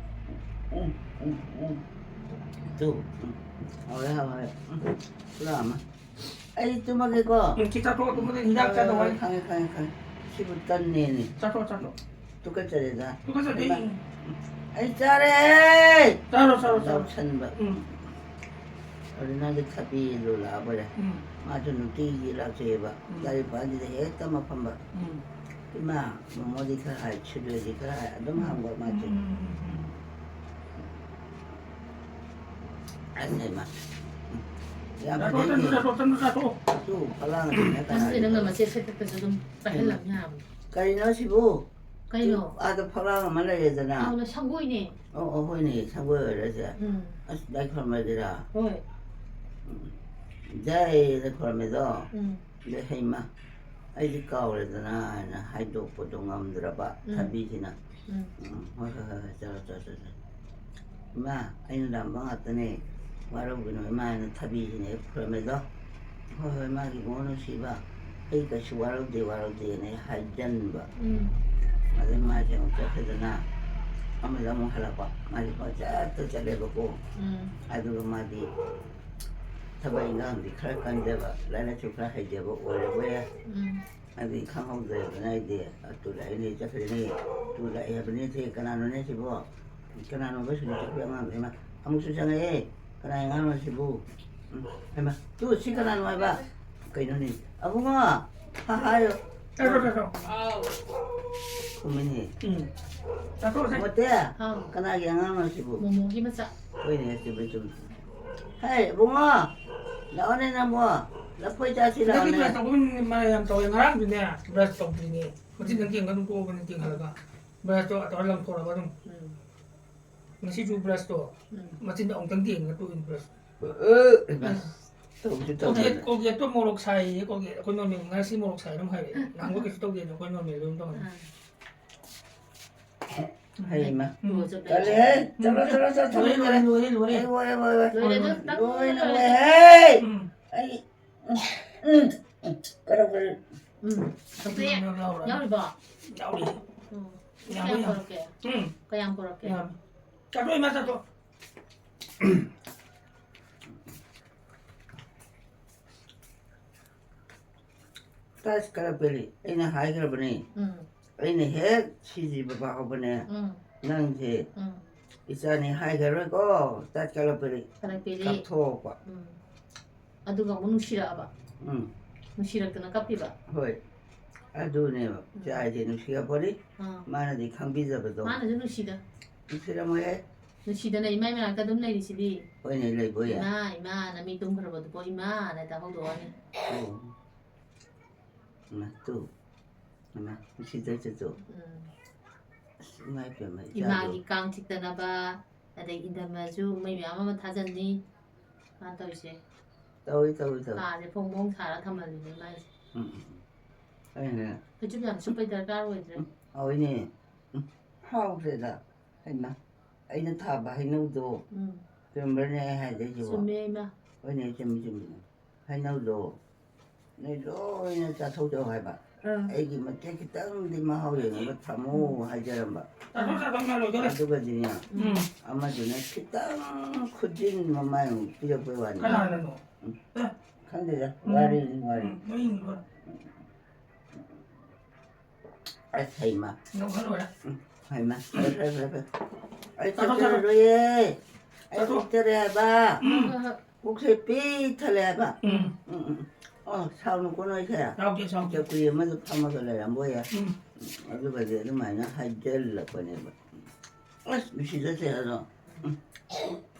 ꯎꯝ, ꯎꯝ, ꯎꯝ꯫ ꯇꯨ, ꯎꯝ, ꯍꯥꯎꯔꯦ, ꯍꯥꯎꯔꯦ꯫ ꯎꯝ, ꯄꯨꯔꯥ ꯑꯃ꯫ ꯑꯩ ꯇꯨꯝꯃꯒꯦꯀꯣ꯫ ꯎꯝ, ꯁꯤ ꯆꯥꯊꯣꯛꯑꯣ, ꯇꯨꯝꯕꯗ ꯍꯤꯗꯥꯛ ꯆꯥꯗꯧ ꯍꯥꯏ꯫ ꯈꯪꯉꯦ, ꯈꯪꯉꯦ, ꯈꯪꯉꯦ꯫ ꯁꯤꯕꯨ ꯇꯟꯅꯦꯅꯦ꯫ ꯆꯥꯊꯣꯛꯑꯣ, ꯆꯥꯊꯣꯛꯑꯣ꯫ ꯇꯨꯀꯠꯆꯔꯦꯗ꯫ ꯇꯨꯀꯠꯆꯗꯦ꯫ ꯍꯩꯃ, ꯑꯩ ꯆꯥꯔꯦ꯫ ꯆꯥꯔꯣ, ꯆꯥꯔꯣ, ꯆꯥꯔꯣ꯫ ꯂꯧꯁꯟꯕ꯫ ꯎꯝ, ꯑꯗꯨ ꯅꯪꯒꯤ ꯊꯕꯤꯗꯣ ꯂꯥꯛꯑꯕꯔꯦ꯫ ꯎꯝ꯫ ꯃꯥꯁꯨ ꯅꯨꯡꯇꯤꯒꯤ ꯂꯥꯛꯆꯩꯑꯕ꯫ ꯎꯝ꯫ ꯂꯥꯏꯔꯤꯛ ꯄꯥꯗꯨꯗ ꯍꯦꯛꯇ ꯃꯐꯝꯕ꯫ ꯎꯝ꯫ ꯏꯃꯥ, ꯃꯣꯃꯣꯗꯤ ꯈꯔ ꯍꯥꯏ, ꯁꯤꯗꯣꯏꯗꯤ ꯈꯔ ꯍꯥꯏ, ꯑꯗꯨꯝ ꯍꯪꯕ ꯃꯥꯁꯦ꯫ ꯎꯝ, ꯎꯝ, ꯎꯝ, ꯎꯝ꯫ ꯑꯁ ꯍꯩꯃ꯫ ꯌꯥꯝ ꯆꯥꯊꯣꯛꯑꯣ, ꯇꯟꯗꯨ ꯐꯖꯩꯅꯦ꯫ ꯆꯥꯊꯣꯛꯑꯣ, ꯇꯟꯗꯨ ꯆꯥꯊꯣꯛꯑꯣ꯫ ꯑꯗꯨ ꯐꯂꯥꯡ ꯑꯗꯨꯃꯥꯏꯅ ꯈꯪꯗꯦ ꯅꯪꯅ ꯇꯧꯔꯗꯤ꯫ ꯃꯆꯦꯠ ꯁꯦꯠꯇꯠꯄꯁꯨ ꯑꯗꯨꯝ ꯄꯥꯏꯍꯜꯂꯝ ꯌꯥꯕꯅꯤ꯫ ꯀꯔꯤꯅꯣ ꯁꯤꯕꯨ? ꯀꯩꯅꯣ? ꯑꯥꯗ ꯐꯛꯂꯥꯡ ꯑꯃ ꯂꯩꯔꯦꯗꯅ꯫ ꯑꯧꯅ ꯁꯪꯒꯣꯏꯅꯦ꯫ ꯑꯣ, ꯑꯣ, ꯍꯣꯏꯅꯦ, ꯁꯪꯒꯣꯏ ꯑꯣꯏꯔꯁꯦ꯫ ꯎꯝ꯫ ꯑꯁ, ꯂꯥꯏ ꯈꯨꯔꯨꯝꯃꯁꯤꯔꯥ? ꯍꯣꯏ꯫ ꯎꯝ꯫ ꯖꯩ ꯂꯥꯏ ꯈꯨꯔꯨꯝꯃꯦꯗꯣ꯫ ꯎꯝ꯫ ꯑꯗꯩ ꯍꯩꯃ, ꯑꯩꯗꯤ ꯀꯥꯎꯔꯦꯗꯅ ꯍꯥꯏꯅ ꯍꯥꯏꯗꯣꯛꯄꯗꯣ ꯉꯝꯗ꯭ꯔꯕ ꯎꯝ꯫ ꯊꯕꯤꯁꯤꯅ꯫ ꯎꯝ꯫ ꯎꯝ, ꯍꯣꯏ, ꯍꯣꯏ, ꯍꯣꯏ, ꯍꯣꯏ, ꯆꯠꯂꯣ, ꯆꯠꯂꯣ, ꯆꯠꯂꯣ꯫ ꯏꯃꯥ, ꯑꯩꯅ ꯂꯥꯝꯕ ꯉꯥꯛꯇꯅꯦ꯫ ꯋꯥꯔꯧꯕꯤꯅꯨ, ꯏꯃꯥ ꯍꯥꯏꯅ ꯊꯕꯤꯁꯤꯅꯦ ꯈꯨꯔꯨꯝꯃꯦꯗꯣ꯫ ꯍꯣꯏ, ꯍꯣꯏ, ꯃꯥꯒꯤ ꯏꯕꯨꯡꯉꯣ ꯅꯨꯡꯁꯤꯕ, ꯑꯩ ꯀꯩꯁꯨ ꯋꯥꯔꯧꯗꯦ, ꯋꯥꯔꯧꯗꯦꯅ ꯑꯩ ꯍꯥꯏꯖꯟꯕ꯫ ꯎꯝ꯫ ꯑꯗꯩ ꯃꯥꯁꯦ ꯑꯃꯨꯛ ꯆꯠꯈ꯭ꯔꯦꯗꯅ, ꯑꯃꯗ ꯑꯃꯨꯛ ꯍꯜꯂꯛꯄ꯫ ꯃꯥꯁꯦ ꯄꯪꯆꯠꯇ ꯆꯠꯂꯦꯕꯀꯣ꯫ ꯎꯝ꯫ ꯑꯗꯨꯒ ꯃꯥꯗꯤ ꯊꯕꯛ ꯏꯟꯈꯥꯡꯗꯤ ꯈꯔ ꯀꯟꯖꯕ, ꯂꯥꯏꯔꯤꯛ ꯂꯥꯏꯁꯨ ꯈꯔ ꯍꯩꯖꯕ ꯑꯣꯏꯔꯕꯣꯏꯔꯦ꯫ ꯎꯝ꯫ ꯑꯗꯨꯗꯤ ꯈꯪꯍꯧꯗ꯭ꯔꯦꯗꯅ ꯑꯩꯗꯤ꯫ ꯑꯗꯨ ꯂꯥꯛꯏꯅꯦ, ꯆꯠꯈ꯭ꯔꯤꯅꯦ꯫ ꯑꯗꯨ ꯂꯥꯛꯑꯦ ꯍꯥꯏꯕꯅꯤ, ꯁꯤ ꯀꯅꯥꯅꯣꯅꯦ ꯁꯤꯕꯣ? ꯀꯅꯥꯅꯣꯕ ꯁꯤꯕꯨ ꯆꯠꯈ꯭ꯔꯤ ꯑꯉꯥꯡꯗꯣ? ꯍꯩꯃꯥ, ꯑꯃꯨꯛꯁꯨ ꯆꯪꯉꯛꯑꯦ꯫ ꯀꯅꯥꯏ ꯑꯉꯥꯡꯅꯣ ꯁꯤꯕꯨ? ꯎꯝ, ꯍꯩꯃꯥ, ꯇꯨ ꯁꯤ ꯀꯅꯥꯅꯣ ꯍꯥꯏꯕ? ꯀꯩꯅꯣꯅꯦ? ꯑꯕꯨꯡꯉꯣ! ꯍꯥ, ꯍꯥꯏꯌꯣ꯫ ꯆꯠꯈ꯭ꯔꯣ, ꯆꯠꯈ꯭ꯔꯣ, ꯆꯠꯈ꯭ꯔꯣ꯫ ꯈꯨꯝꯃꯤꯅꯦ꯫ ꯎꯝ꯫ ꯆꯠꯈ꯭ꯔꯣ, ꯆꯠꯈ꯭ꯔꯣ꯫ ꯃꯣꯇꯦ, ꯑꯥ꯫ ꯀꯅꯥꯒꯤ ꯑꯉꯥꯡꯅꯣ ꯁꯤꯕꯨ? ꯃꯣꯃꯣꯒꯤ ꯃꯆꯥ꯫ ꯍꯣꯏꯅꯦ, ꯆꯨꯝꯃꯦ, ꯆꯨꯝꯃꯦ꯫ ꯍꯦ, ꯏꯕꯨꯡꯉꯣ! ꯂꯥꯛꯑꯣꯅꯦ ꯅꯪꯕꯣ꯫ ꯂꯐꯣꯏ ꯆꯥꯁꯤ ꯍꯟꯗꯛꯇꯤ ꯂꯥꯛꯑꯣꯅꯦ꯫ ꯕ꯭ꯔꯁ ꯇꯧꯕ ꯃꯔꯥ ꯌꯥꯝ ꯇꯧꯋꯦ꯫ ꯉꯔꯥꯡꯗꯨꯅꯦ ꯕ꯭ꯔꯁ ꯇꯧꯗ꯭ꯔꯤꯅꯦ꯫ ꯃꯆꯤꯟ ꯅꯪ ꯌꯦꯡꯒꯅꯨ, ꯇꯣꯛꯑꯕꯅꯤ ꯌꯦꯡꯍꯜꯂꯒ꯫ ꯕ꯭ꯔꯁꯇꯣ ꯇꯧꯔ ꯂꯪꯊꯣꯔꯛꯑꯕ ꯑꯗꯨꯝ꯫ ꯎꯝ꯫ ꯉꯁꯤꯁꯨ ꯕ꯭ꯔꯁꯇꯣ ꯎꯝ꯫ ꯃꯆꯤꯟꯗ ꯑꯃꯨꯛꯇꯪ ꯌꯦꯡꯉꯒ ꯇꯣꯛꯏꯅꯤ ꯕ꯭ꯔꯁ꯫ ꯑ, ꯏꯃꯥ, ꯇꯧꯁꯨ ꯀꯣꯜꯒꯦꯠ, ꯇꯧꯗꯅ꯫ ꯀꯣꯜꯒꯦꯠꯇꯣ ꯃꯣꯔꯣꯛ ꯁꯥꯏꯌꯦ, ꯀꯣꯜꯒꯦꯠ꯫ ꯑꯩꯈꯣꯏ ꯅꯣꯔꯃꯦꯜ ꯉꯁꯤ ꯃꯣꯔꯣꯛ ꯁꯥꯏ ꯑꯗꯨꯝ ꯍꯥꯏꯔꯛꯑꯦ꯫ ꯅꯍꯥꯟꯈꯣꯏ ꯀꯩꯁꯨ ꯇꯧꯗꯦ ꯑꯗꯣ ꯑꯩꯈꯣꯏ ꯅꯣꯔꯃꯦꯜ ꯑꯗꯨꯝ ꯇꯧꯍꯜꯂꯦ꯫ ꯑꯥ꯫ ꯍꯩꯃꯥ꯫ ꯎꯝ꯫ ꯇꯜꯂꯦꯍꯦ꯫ ꯆꯠꯂꯣ, ꯆꯠꯂꯣ, ꯆꯠꯂꯣ, ꯂꯣꯏꯔꯦ, ꯆꯠꯂꯣ, ꯂꯣꯏꯔꯦ, ꯆꯠꯂꯣ꯫ ꯂꯣꯏꯔꯦ, ꯂꯣꯏꯔꯦ꯫ ꯑꯩ ꯂꯣꯏꯔꯦ, ꯂꯣꯏꯔꯦ, ꯂꯣꯏꯔꯦ꯫ ꯂꯣꯏꯔꯦ, ꯑꯗꯨ ꯈꯤꯇꯪ ꯂꯣꯏꯔꯦ, ꯂꯣꯏꯔꯦ꯫ ꯂꯣꯏꯔꯦ꯫ ꯎꯝ꯫ ꯑꯩ, ꯎꯝ, ꯎꯝ, ꯎꯝ, ꯀꯔꯝ, ꯀꯔꯝ꯫ ꯎꯝ꯫ ꯌꯥꯎꯔꯤꯕꯣ? ꯌꯥꯎꯔꯤ꯫ ꯎꯝ꯫ ꯌꯥꯎꯔꯤ, ꯀꯌꯥꯝ ꯌꯥꯎꯔꯤ꯫ ꯄꯨꯔꯛꯀꯦ? ꯎꯝ꯫ ꯀꯌꯥꯝ ꯄꯨꯔꯛꯀꯦ? ꯌꯥꯝꯃꯤ꯫ ꯆꯥꯊꯣꯛ, ꯏꯃꯥ, ꯆꯥꯊꯣꯛ꯫ ꯇꯥꯁ ꯀꯔꯄꯦꯂꯤ, ꯑꯩꯅ ꯍꯥꯏꯈ꯭ꯔꯕꯅꯦ꯫ ꯎꯝ꯫ ꯑꯩꯅ ꯍꯦꯛ ꯁꯤꯗ꯭ꯔꯤꯕ ꯐꯥꯎꯕꯅꯦ, ꯎꯝ꯫ ꯅꯪꯁꯦ ꯎꯝ꯫ ꯏꯆꯥꯅꯤ ꯍꯥꯏꯈ꯭ꯔꯔꯣꯏꯀꯣ, ꯇꯥꯁ ꯀꯔꯄꯦꯂꯤ꯫ ꯀꯔꯄꯦꯂꯤ꯫ ꯀꯥꯞꯊꯣꯛꯄ꯫ ꯎꯝ꯫ ꯑꯗꯨꯒ ꯑꯃꯨꯛ ꯅꯨꯡꯁꯤꯔꯛꯑꯕ? ꯎꯝ꯫ ꯅꯨꯡꯁꯤꯔꯛꯇꯅ ꯀꯞꯄꯤꯕ? ꯍꯣꯏ꯫ ꯑꯗꯨꯅꯦꯕ, ꯎꯝ꯫ ꯏꯆꯥꯁꯦ ꯅꯨꯡꯁꯤꯔꯛꯄꯅꯤ꯫ ꯑꯥ꯫ ꯃꯥꯅꯗꯤ ꯈꯪꯕꯤꯗꯕꯗꯣ꯫ ꯃꯥꯅꯁꯨ ꯅꯨꯡꯁꯤꯗ꯫ ꯅꯨꯡꯁꯤꯔꯝꯃꯣꯏꯍꯦ꯫ ꯅꯨꯡꯁꯤꯗꯅ ꯏꯃꯥꯏ ꯃꯅꯥꯛꯇ ꯑꯗꯨꯝ ꯂꯩꯔꯤꯁꯤꯗꯤ꯫ ꯍꯣꯏꯅꯦ, ꯂꯩꯕꯣꯏꯌꯦ꯫ "ꯏꯃꯥ, ꯏꯃꯥ, ꯅꯃꯤ ꯇꯨꯝꯈ꯭ꯔꯕꯗꯨꯕꯣ, ꯏꯃꯥ" ꯍꯥꯏꯅ ꯇꯥꯍꯧꯗꯣꯛꯑꯅꯤ꯫ ꯑꯣ꯫ ꯏꯃꯥ, ꯇꯨ꯫ ꯏꯃꯥ, ꯅꯨꯡꯁꯤꯗꯣꯏꯁꯦ ꯇꯨ꯫ ꯎꯝ꯫ ꯑꯁ, ꯏꯃꯥ ꯏꯄꯦꯝꯃ, ꯏꯆꯥꯗꯣ꯫ ꯏꯃꯥꯒꯤ ꯀꯥꯡ ꯆꯤꯛꯇꯅꯕ, ꯑꯗꯩ ꯏꯟꯊꯝꯃꯁꯨ ꯃꯩ ꯃꯌꯥꯝ ꯑꯃ ꯊꯥꯖꯟꯅꯤ꯫ ꯃꯥꯅ ꯇꯧꯔꯤꯁꯦ꯫ ꯇꯧꯏ, ꯇꯧꯏ, ꯇꯧꯏ꯫ ꯀꯥꯁꯦ ꯐꯣꯡ ꯐꯣꯡ ꯁꯥꯔ ꯊꯝꯍꯜꯂꯤꯅꯦ ꯃꯥꯏꯁꯦ꯫ ꯎꯝ, ꯎꯝ, ꯎꯝ꯫ ꯑꯩꯅ ꯐꯩꯖꯨꯞ ꯌꯥꯝ ꯁꯨꯞꯄꯩ ꯗꯔꯀꯥꯔ ꯑꯣꯏꯗ꯭ꯔꯦ꯫ ꯎꯝ, ꯍꯥꯎꯏꯅꯦ꯫ ꯎꯝ, ꯍꯥꯎꯈ꯭ꯔꯦꯗ꯫ ꯍꯩꯃꯥ, ꯑꯩꯅ ꯊꯥꯕ ꯍꯩꯅꯧꯗꯣ ꯎꯝ꯫ ꯆꯨꯝꯕ꯭ꯔꯅꯦ ꯑꯩ ꯍꯥꯏꯗꯣꯏꯁꯤꯕꯣ? ꯆꯨꯝꯃꯦ, ꯏꯃꯥ꯫ ꯍꯣꯏꯅꯦ, ꯆꯨꯝꯃꯤ, ꯆꯨꯝꯃꯤ꯫ ꯍꯩꯅꯧꯗꯣ ꯅꯣꯏ ꯂꯣꯏꯅ ꯆꯥꯊꯣꯛꯆꯧ ꯍꯥꯏꯕ꯫ ꯑꯥ꯫ ꯑꯩꯒꯤ ꯃꯇꯦꯛ ꯈꯤꯇꯪꯗꯤ ꯃꯍꯥꯎ ꯌꯦꯡꯉꯒ ꯊꯝꯃꯣ ꯎꯝ꯫ ꯍꯥꯏꯖꯔꯝꯕ꯫ ꯆꯥꯊꯣꯛ, ꯆꯥꯊꯣꯛ, ꯏꯃꯥ, ꯂꯣꯏꯗꯣꯔꯦ꯫ ꯑꯗꯨꯒꯗꯤꯅꯦ, ꯎꯝ꯫ ꯑꯃꯗꯨꯅ ꯈꯤꯇꯪ ꯈꯨꯖꯤꯟ ꯃꯃꯥꯏꯃꯨꯛ ꯄꯤꯔꯛꯄꯩ ꯋꯥꯅꯤ꯫ ꯀꯅꯥꯅꯅꯣ? ꯈꯪꯗꯦꯗ, ꯎꯝ꯫ ꯋꯥꯔꯤꯅꯤ, ꯋꯥꯔꯤ꯫ ꯎꯝ, ꯅꯣꯏ ꯌꯦꯡꯉꯤꯕ? ꯑꯁ, ꯍꯩꯃ꯫ ꯌꯧꯍꯜꯂꯣꯏꯔꯦ꯫ ꯎꯝ, ꯍꯩꯃ꯫ ꯐꯔꯦ, ꯐꯔꯦ, ꯐꯔꯦ, ꯐꯔꯦ꯫ ꯑꯩ ꯆꯠꯊꯣꯛ, ꯆꯠꯊꯣꯛ꯫ ꯆꯠꯆꯔꯔꯣꯏꯌꯦ꯫ ꯑꯩ ꯆꯠꯊꯣꯛ꯫ ꯆꯠꯆꯔꯦ ꯍꯥꯏꯕ꯫ ꯎꯝ꯫ ꯄꯨꯛꯁꯦ ꯄꯤꯛ ꯊꯜꯂꯦ ꯍꯥꯏꯕ꯫ ꯎꯝ꯫ ꯎꯝ, ꯎꯝ, ꯎꯝ꯫ ꯑꯣ, ꯁꯥꯎꯅꯨꯀꯣ ꯅꯣꯏꯁꯦ꯫ ꯁꯥꯎꯗꯦ, ꯁꯥꯎꯗꯦ꯫ ꯆꯧꯀ꯭ꯔꯤ ꯑꯃꯗ ꯐꯝꯃꯒ ꯂꯩꯔꯝꯕ ꯑꯣꯏꯌꯦ꯫ ꯎꯝ꯫ ꯑꯗꯨꯒꯗꯤ ꯑꯗꯨꯃꯥꯏꯅ ꯍꯥꯏꯖꯜꯂꯛꯄꯅꯦꯕ꯫ ꯑꯁ, ꯅꯨꯡꯁꯤꯖꯁꯦ ꯑꯗꯣ꯫ ꯎꯝ꯫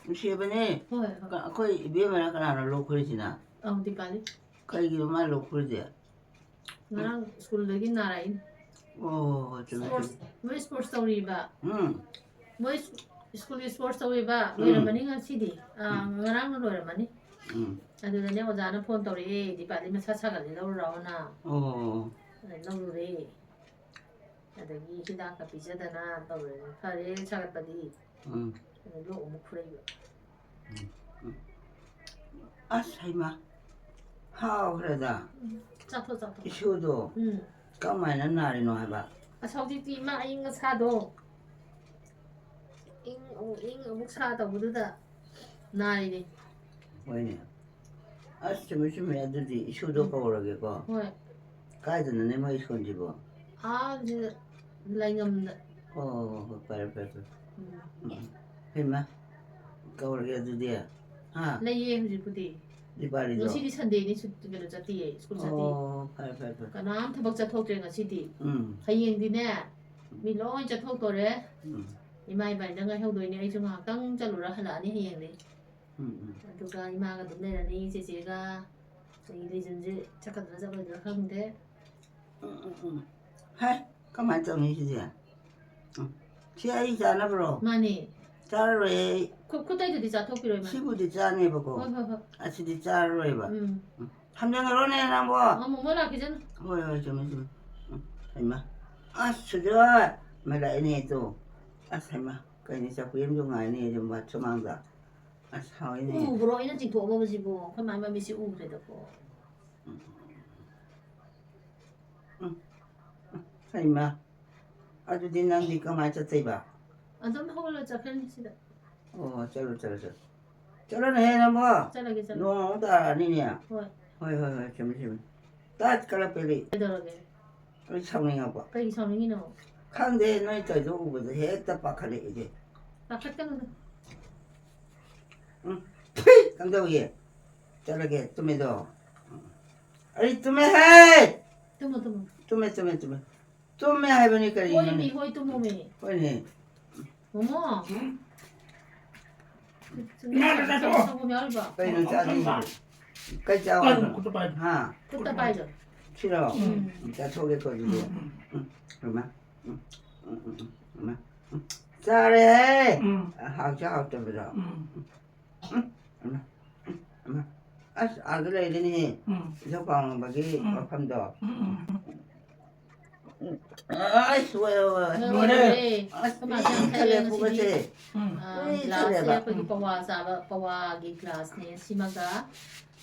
ꯅꯨꯡꯁꯤꯕꯅꯦ꯫ ꯍꯣꯏ, ꯍꯣꯏ꯫ ꯀ-, ꯑꯩꯈꯣꯏ ꯏꯕꯦꯝꯃꯅ ꯀꯅꯥꯅꯣ ꯂꯣꯛ ꯈꯨꯔꯤꯁꯤꯅ? ꯑꯧ, ꯗꯤꯄꯥꯂꯤ꯫ ꯀꯩꯒꯤꯅꯣ ꯃꯥ ꯂꯣꯛ ꯈꯨꯔꯤꯁꯦ? ꯉꯔꯥꯡ ꯁ꯭ꯀꯨꯜꯗꯒꯤ ꯅꯥꯔꯛꯏꯅꯦ꯫ ꯑꯣ, ꯆꯨꯝꯃꯦ, ꯏꯁꯄꯣꯔꯠꯁ, ꯆꯨꯝꯃꯦ꯫ ꯃꯣꯏ ꯏꯁꯄꯣꯔꯠꯁ ꯇꯧꯔꯤꯕ꯫ ꯎꯝ꯫ ꯃꯣꯏ ꯁ꯭ꯀꯨꯜꯒꯤ ꯏꯁꯄꯣꯔꯠꯁ ꯇꯧꯔꯤꯕ꯫ ꯎꯝ꯫ ꯂꯣꯏꯔꯝꯃꯅꯤ ꯉꯁꯤꯗꯤ꯫ ꯑꯥ, ꯎꯝ꯫ ꯉꯔꯥꯡꯅ ꯂꯣꯏꯔꯝꯃꯅꯤ꯫ ꯎꯝ꯫ ꯑꯗꯨꯗꯅꯦ ꯑꯣꯖꯥꯅ ꯐꯣꯟ ꯇꯧꯔꯛꯑꯦ, "ꯗꯤꯄꯥꯂꯤ ꯃꯁꯥ ꯁꯥꯒꯠꯂꯦ, ꯂꯧꯔꯨ ꯂꯥꯛꯑꯣꯅ"꯫ ꯑꯣ꯫ ꯑꯗ ꯂꯧꯔꯨꯔꯦ꯫ ꯑꯗꯒꯤ ꯍꯤꯗꯥꯛꯀ ꯄꯤꯖꯗꯅ ꯇꯧꯔꯦ꯫ ꯐꯔꯦ ꯁꯥꯒꯠꯄꯗꯤ꯫ ꯎꯝ꯫ ꯑꯗ ꯂꯣꯛ ꯑꯃꯨꯛ ꯈꯨꯔꯛꯏꯕ꯫ ꯎꯝ, ꯎꯝ꯫ ꯑꯁ, ꯍꯩꯃꯥ꯫ ꯍꯥꯎꯈ꯭ꯔꯦꯗ꯫ ꯎꯝ, ꯆꯥꯊꯣꯛ, ꯆꯥꯊꯣꯛ꯫ ꯏꯁꯨꯗꯣ ꯎꯝ꯫ ꯀꯃꯥꯏꯅ ꯅꯥꯔꯤꯅꯣ ꯍꯥꯏꯕ? ꯑꯁ, ꯍꯧꯖꯤꯛꯇꯤ ꯏꯃꯥ ꯑꯏꯪ ꯑꯁꯥꯗꯣ ꯏꯪ ꯑꯃꯨꯛ ꯏꯪ ꯑꯃꯨꯛ ꯁꯥ ꯇꯧꯕꯗꯨꯗ ꯅꯥꯔꯤꯅꯦ꯫ ꯍꯣꯏꯅꯦ꯫ ꯑꯁ, ꯆꯨꯝꯃꯦ, ꯆꯨꯝꯃꯦ꯫ ꯑꯗꯨꯗꯤ ꯏꯁꯨꯗꯣ ꯎꯝ꯫ ꯀꯧꯔꯒꯦꯀꯣ꯫ ꯍꯣꯏ꯫ ꯀꯥꯏꯗꯅꯣꯅꯦ ꯃꯣꯏ ꯁ꯭ꯀꯨꯜꯁꯤꯕꯣ? ꯑꯥ, ꯁꯤꯗ ꯂꯥꯏꯉꯝꯗ꯫ ꯑꯣ, ꯍꯣꯏ, ꯐꯔꯦ, ꯐꯔꯦ, ꯐꯔꯦ꯫ ꯎꯝ꯫ ꯎꯝ꯫ ꯍꯩꯃꯥ, ꯀꯧꯔꯒꯦ ꯑꯗꯨꯗꯤ꯫ ꯍꯥ? ꯂꯩꯌꯦ ꯍꯧꯖꯤꯛꯄꯨꯗꯤ꯫ ꯗꯤꯄꯥꯂꯤꯗꯣ? ꯉꯁꯤꯗꯤ ꯁꯟꯗꯦꯅꯤ, ꯁꯨ-, ꯀꯩꯅꯣ ꯆꯠꯇꯤꯌꯦ, ꯁ꯭ꯀꯨꯜ ꯆꯠꯇꯤꯌꯦ꯫ ꯑꯣ, ꯐꯔꯦ, ꯐꯔꯦ, ꯐꯔꯦ꯫ ꯀꯅꯥꯝ ꯊꯕꯛ ꯆꯠꯊꯣꯛꯇ꯭ꯔꯦ ꯉꯁꯤꯗꯤ꯫ ꯎꯝ꯫ ꯍꯌꯦꯡꯗꯤꯅꯦ, ꯎꯝ꯫ ꯃꯤ ꯂꯣꯏ ꯆꯠꯊꯣꯛꯇꯣꯔꯦ꯫ ꯎꯝ꯫ ꯏꯃꯥ ꯏꯕꯥꯅꯤꯗꯪ ꯉꯥꯏꯍꯧꯗꯣꯏꯅꯦ꯫ ꯑꯩꯁꯨ ꯉꯥꯏꯍꯥꯛꯇꯪ ꯆꯠꯂꯨꯔ ꯍꯜꯂꯛꯑꯅꯤ ꯍꯌꯦꯡꯗꯤ꯫ ꯎꯝ, ꯎꯝ꯫ ꯑꯗꯨꯒ ꯏꯃꯥꯒ ꯑꯗꯨꯝ ꯂꯩꯔꯅꯤ, ꯆꯦꯆꯦꯒ꯫ ꯑꯩ ꯂꯤꯖꯟꯁꯦ ꯆꯠꯀꯗ꯭ꯔꯥ ꯆꯠꯂꯣꯏꯗ꯭ꯔꯥ ꯈꯪꯗꯦ꯫ ꯎꯝ, ꯎꯝ, ꯎꯝ꯫ ꯍꯥꯏ, ꯀꯃꯥꯏꯅ ꯇꯧꯅꯤ ꯁꯤꯗꯤ? ꯎꯝ꯫ ꯁꯤ ꯑꯩ ꯆꯥꯅꯕ꯭ꯔꯣ? ꯃꯥꯅꯦ꯫ ꯆꯥꯔꯔꯣꯏ ꯑꯩ꯫ ꯈꯨ-, ꯈꯨꯠꯇꯩꯗꯨꯗꯤ ꯆꯥꯊꯣꯛꯄꯤꯔꯣꯏ, ꯃꯥꯅꯦ꯫ ꯁꯤꯕꯨꯗꯤ ꯆꯥꯅꯦꯕꯀꯣ꯫ ꯍꯣꯏ, ꯍꯣꯏ, ꯍꯣꯏ꯫ ꯑꯁꯤꯗꯤ ꯆꯥꯔꯔꯣꯏꯕ꯫ ꯎꯝ꯫ ꯎꯝ꯫ ꯊꯝꯖꯟꯈ꯭ꯔꯣꯅꯦ ꯅꯪꯕꯣ꯫ ꯑꯃꯨꯛ ꯃꯣꯏ ꯂꯥꯛꯈꯤꯁꯅꯨ꯫ ꯍꯣꯏ, ꯍꯣꯏ, ꯆꯨꯝꯃꯦ, ꯆꯨꯝꯃꯦ꯫ ꯎꯝ꯫ ꯍꯩꯃꯥ꯫ ꯑꯁ, ꯁꯨꯖꯣꯏ꯫ ꯃꯩ ꯂꯥꯛꯑꯦꯅꯦ ꯇꯨ꯫ ꯑꯁ, ꯍꯩꯃꯥ꯫ ꯀꯩꯅꯣ, ꯆꯧꯀ꯭ꯔꯤ ꯑꯃꯁꯨ ꯉꯥꯏꯅꯦ ꯑꯗꯨꯝ ꯁꯨꯃꯥꯡꯗ꯫ ꯑꯁ, ꯍꯥꯎꯋꯤꯅꯦ꯫ ꯎꯕ꯭ꯔꯣ ꯑꯩꯅ ꯆꯤꯡꯊꯣꯛꯑꯝꯃꯕꯁꯤꯕꯣ? ꯑꯩꯈꯣꯏ ꯃꯥꯏ ꯃꯃꯤꯠꯁꯦ ꯎꯈ꯭ꯔꯦꯗꯀꯣ꯫ ꯎꯝ꯫ ꯎꯝ꯫ ꯍꯩꯃꯥ꯫ ꯑꯗꯨꯗꯤ ꯅꯪꯗꯤ ꯀꯃꯥꯏ ꯆꯠꯇꯣꯏꯕ? ꯑꯗꯨꯝ ꯍꯧꯒꯠꯂ ꯆꯠꯈ꯭ꯔꯅꯤ ꯁꯤꯗ꯫ ꯑꯣ, ꯆꯠꯂꯣ, ꯆꯠꯂꯣ, ꯆꯠꯂꯣ꯫ ꯆꯠꯂꯣꯅꯦꯍꯦ ꯅꯪꯕꯣ꯫ ꯆꯠꯂꯒꯦ, ꯆꯠꯂꯒꯦ꯫ ꯅꯣꯡ ꯑꯃꯨꯛ ꯇꯥꯔꯛꯑꯅꯤꯅꯦ꯫ ꯍꯣꯏ꯫ ꯍꯣꯏ, ꯍꯣꯏ, ꯍꯣꯏ, ꯆꯨꯝꯃꯤ, ꯆꯨꯝꯃꯤ꯫ ꯇꯥꯠ ꯀꯂꯛꯄꯦꯂꯤ꯫ ꯀꯩꯗꯧꯔꯒꯦ? ꯑꯩ ꯁꯥꯎꯅꯤꯡꯉꯛꯄ꯫ ꯀꯩꯒꯤ ꯁꯥꯎꯅꯤꯡꯉꯤꯅꯣ? ꯈꯪꯗꯦ, ꯅꯣꯏ ꯇꯧꯔꯤꯗꯣ ꯎꯕꯗ ꯍꯦꯛꯇ ꯄꯥꯈꯠꯂꯛꯏꯁꯦ꯫ ꯄꯥꯈꯠꯀꯅꯨꯗ꯫ ꯎꯝ, ꯐꯨꯏ! ꯀꯝꯗꯧꯏ? ꯆꯠꯂꯒꯦ, ꯇꯨꯝꯃꯦꯗꯣ꯫ ꯑꯩ ꯇꯨꯝꯃꯦ ꯍꯦ! ꯇꯨꯝꯃꯣ, ꯇꯨꯝꯃꯣ꯫ ꯇꯨꯝꯃꯦ, ꯇꯨꯝꯃꯦ, ꯇꯨꯝꯃꯦ꯫ ꯇꯨꯝꯃꯦ ꯍꯥꯏꯕꯅꯤ ꯀꯔꯤꯅꯣꯅꯦ? ꯍꯣꯏꯃꯤ, ꯍꯣꯏ, ꯇꯨꯝꯃꯣꯃꯤ꯫ ꯍꯣꯏꯅꯦ꯫ ꯃꯣꯃꯣ꯫ ꯎꯝ꯫ ꯏꯃꯥ, ꯆꯥꯛ ꯆꯥꯊꯣꯛꯑꯣ꯫ ꯁꯪꯒꯣꯝ ꯌꯥꯎꯔꯤꯕꯣ? ꯀꯩꯅꯣ ꯆꯥꯗꯣꯏꯁꯦ? ꯀꯩ ꯆꯥꯎ ꯀꯩꯅꯣ ꯍꯥꯏꯅꯣ? ꯈꯨꯠꯇ ꯄꯥꯏ꯫ ꯍꯥ? ꯈꯨꯠꯇ ꯄꯥꯏꯗꯣ꯫ ꯁꯤꯔꯣ? ꯎꯝ꯫ ꯎꯝ, ꯆꯥꯊꯣꯛꯑꯒꯦꯀꯣ ꯑꯗꯨꯗꯤ꯫ ꯎꯝ, ꯎꯝ꯫ ꯎꯝ, ꯏꯃꯥ꯫ ꯎꯝ, ꯎꯝ, ꯎꯝ, ꯎꯝ, ꯏꯃꯥ꯫ ꯎꯝ꯫ ꯆꯥꯔꯦꯍꯦ꯫ ꯎꯝ꯫ ꯍꯥꯎꯁꯨ ꯍꯥꯎꯇꯕꯗꯣ꯫ ꯎꯝ꯫ ꯎꯝ, ꯎꯝ, ꯎꯝ, ꯎꯝ꯫ ꯑꯁ, ꯑꯥꯗ ꯂꯩꯔꯦꯅꯦꯍꯦ꯫ ꯎꯝ꯫ ꯏꯁꯧ ꯄꯥꯝꯕꯒꯤ ꯎꯝ꯫ ꯋꯥꯐꯝꯗꯣ꯫ ꯎꯝ, ꯎꯝ꯫ ꯑꯁ, ꯋꯥꯏ, ꯋꯥꯏ, ꯋꯥꯏ꯫ ꯂꯣꯏꯔꯦ꯫ ꯂꯣꯏꯔꯦ꯫ ꯑꯁ, ꯑꯩꯈꯣꯏ ꯃꯥꯁꯦ ꯌꯥꯝ ꯄꯤꯛ ꯊꯜꯂꯦ ꯊꯛꯑꯦ ꯉꯁꯤꯗꯤ꯫ ꯄꯨꯛꯀꯁꯦ꯫ ꯎꯝ꯫ ꯑꯥ, ꯄꯤꯛ ꯒ꯭ꯂꯥꯁꯁꯦ ꯊꯜꯂꯦꯕ꯫ ꯑꯩꯈꯣꯏꯒꯤ ꯎꯝ꯫ ꯄꯋꯥ ꯆꯥꯕ, ꯄꯋꯥꯒꯤ ꯒ꯭ꯂꯥꯁꯅꯦ ꯁꯤꯃꯒ